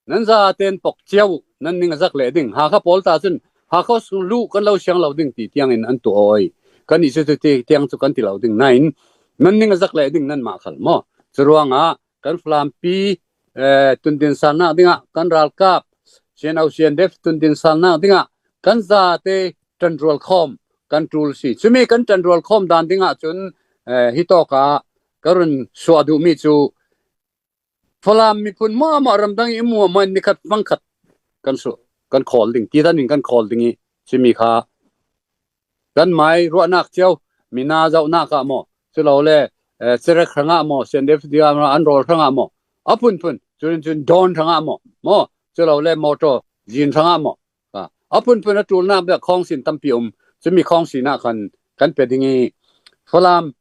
nan zaten pok ciau uh, nan ning a zak leh ding. Hakha pawl ta cun Hakha sung lu kan lo siang lo ding ti tiangin an tuah aw i, kan i cu ti tiang cu kan ti lo ding. Nain nan ning a zak leh ding nanmah khal maw? Curuangah kan Falampi, eh, tundin salnak dingah kan ralkap, C N O, C N D F tundin salnak dingah kan zate ṭanrual khawm kan ṭul si. Cumi kan ṭanrual khawm dan dingah cun, eh, hitawkah ka run suah duhmi cu Falam miphun hmuahhmuah ramdang i hmuahhmuah in nikhat fangkhat kan su, kan khawl ding, titan in kan khawl ding i, cumi kha kan mai ruahnak cio, mina zohnak ah maw, culole, eh, cerek hrangah maw, C N D F D R an rawl hrangah maw, a phunphun, curin cun dawn hrangah maw, maw, culole motor, zin hrangah maw, a, a phunphun a ṭulnak bia khawngsin tampi um, cumi khawngsin ah khan kan pe ding i, Falam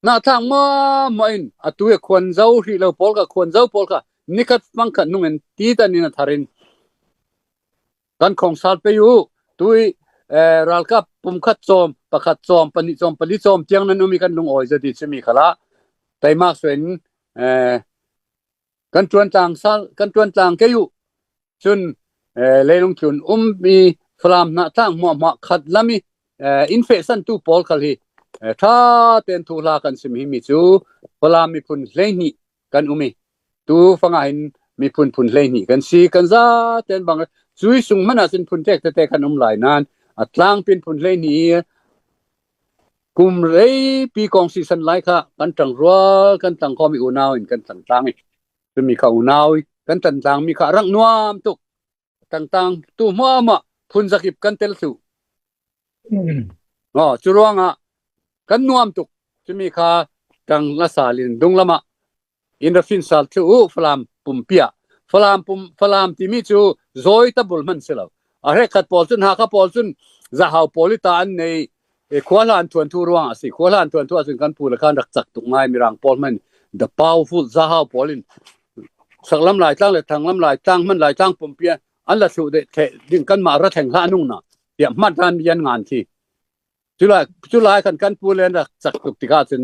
hnahthak hmuahhmuah in atu i khuanzo hrih lo pawl kha, khuanzo pawl kha nikhat fangkhat nungin titan in a tharin kan khawngsal pei uh. Tui, eh, ralkap pumkhat cawm, pakhat cawm, pahnih cawm, pali cawm tiang nan um i kan lungawi zet i, cumi khalah taimak suain, eh, kan ṭuantlang sal, kan ṭuantlang kei uh. Cun, eh, leilung tlun um i Falam hnahthak hmuahhmuah khat lam i, eh, in fehsantu pawl khal hi, eh, ṭha tein thuhla kan sim hi. Mi cu Falam miphun hleihnih kan um i, tu fangah hin miphun phun hleihnih kan si. Kan zaten bang cui sung hmanh ah cun phun tek tete kan um lai nain a tlangpin phun hleihnih i kum reipi kong sisan lai kha kan ṭangrual kan tlangkhawm i unau in kan tlangtlang i, cumi kha unau i kan tlangtlang mi kha a rak nuam tuk. Tlangtlang tu hmuahhmuah phun zakip kan tel thluh. Mm. Aw, curuangah kan nuam tuk. Cumi kha ṭang la sal in dunglamah in ra fin sal thluh uh Falam pumpi ah. Falam pum, Falam timi cu zawi tabul hman si lo. A hrekkhat pawl cun, Hakha pawl cun zahau pawl i ta an nei, eh, khuahlan thuanthu ruang a si. Khuahlan thuanthu ah cun kan pu le khan rak cak tuk ngai, Mirang pawl hman, the powerful zahau pawl in saklam laitlang le thanglam laitlang hman laitlang pumpi ah an la thluh deh theh ding kanmah ra thleng hlah nungna tiah hmat ran yan ngan khi. Culai, culai khan kan pu le an rak cak tuk tikah cun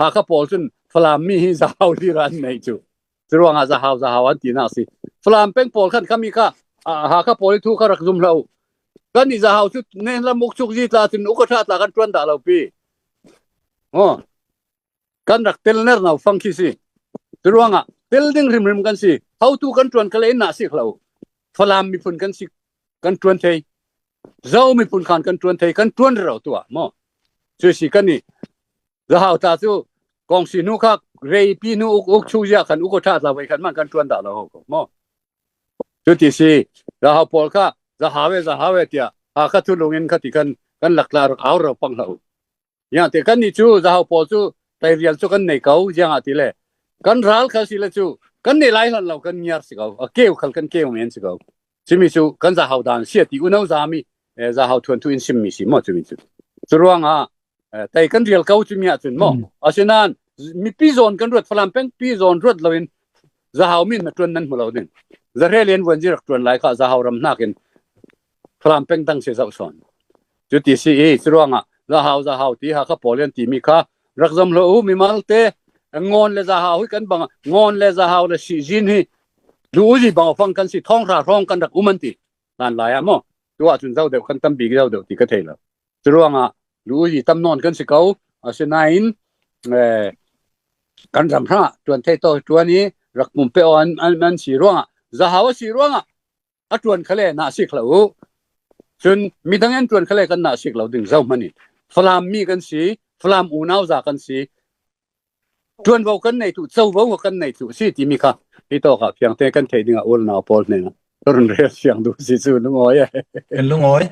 Hakha pawl cun Falam mi hi zahau li ran nei cu. Curuangah zahau, zahau an tinak si. Falam peng pawl khan khami kha, ah, Hakha pawl i thu kha rak zum hlah uh. Kan i zahau cu nen lam uk chuk zi tla cun uk a ṭha tla kan ṭuan dah lo pi. Aw. Kan rak telner no fang khi si. Curuangah tel ding hrimhrim kan si. Hotu kan ṭuan kha le in nah si hlah uh. Falam miphun kan si, kan ṭuan thei. Zo miphun khan kan ṭuan thei, kan ṭuan rero tuah maw? Cuih si kan i zahau ta cu kongsi hnu kha reipi hnu uk, uk chu zia khan uk a ṭha tla voi khan man kan ṭuan dah lo ho ko maw? Cuti si, zahau pawl kha zahau e, zahau e tiah Hakha thulung in kha ti kan, kan lak tla rak au rero pang hlah uh. Ziangah ti kan nih cu zahau pawl cu tairial cu kan nei ko, ziangahtile kan ral khal si le cu kan nei lai hlan lo kan ngiar si ko, a keu khal kan keu men si ko. Cumi cu kan zahau dan si a ti uno zami, eh, zahau thuanthu in simmi si maw cumi cu. Curuangah, eh, tei kan rial ko cumi ah cun maw. Mm. Asinain mipi zawn kan ruat, Falam pengpi zawn ruat loin zahau min na ṭuan nan hmu lo ding. Zahre lian vuanzi rak ṭuan lai kha zahau ram hnakin Falam peng dang si zoh sawn. Cuti si i, curuangah zahau, zahau ti Hakha pawl in timi kha rak zom hlah uh, mimalte ngawn le zahau hi kan bang, ngawn le zahau le sihzin hi lu uzi bang a fang kan si, thawng hra hrawng kan rak um an ti. Hlan lai ah maw? Tu ah cun zo deuh kan tam bik zo deuh ti ka thei lo. Curuangah lu uzi tam nawn kan si ko, asinain, eh, kan ram hrangah ṭuan thei tawh ṭuan i rak pumpe aw an, an, an si ruangah, zahau a si ruangah a ṭuan kha le nah sik hlah uh. Cun midang in ṭuan kha le kan nah sik lo ding zohman in Falam mi kan si, Falam unau za kan si. Ṭuanvo kan nei tu, covo kan nei tu si timi kha hi tawk ah fiangte kan theih dingah ulnau pawl hnenah ka run rel fiang duh si cu lungawi e. Kan lungawi.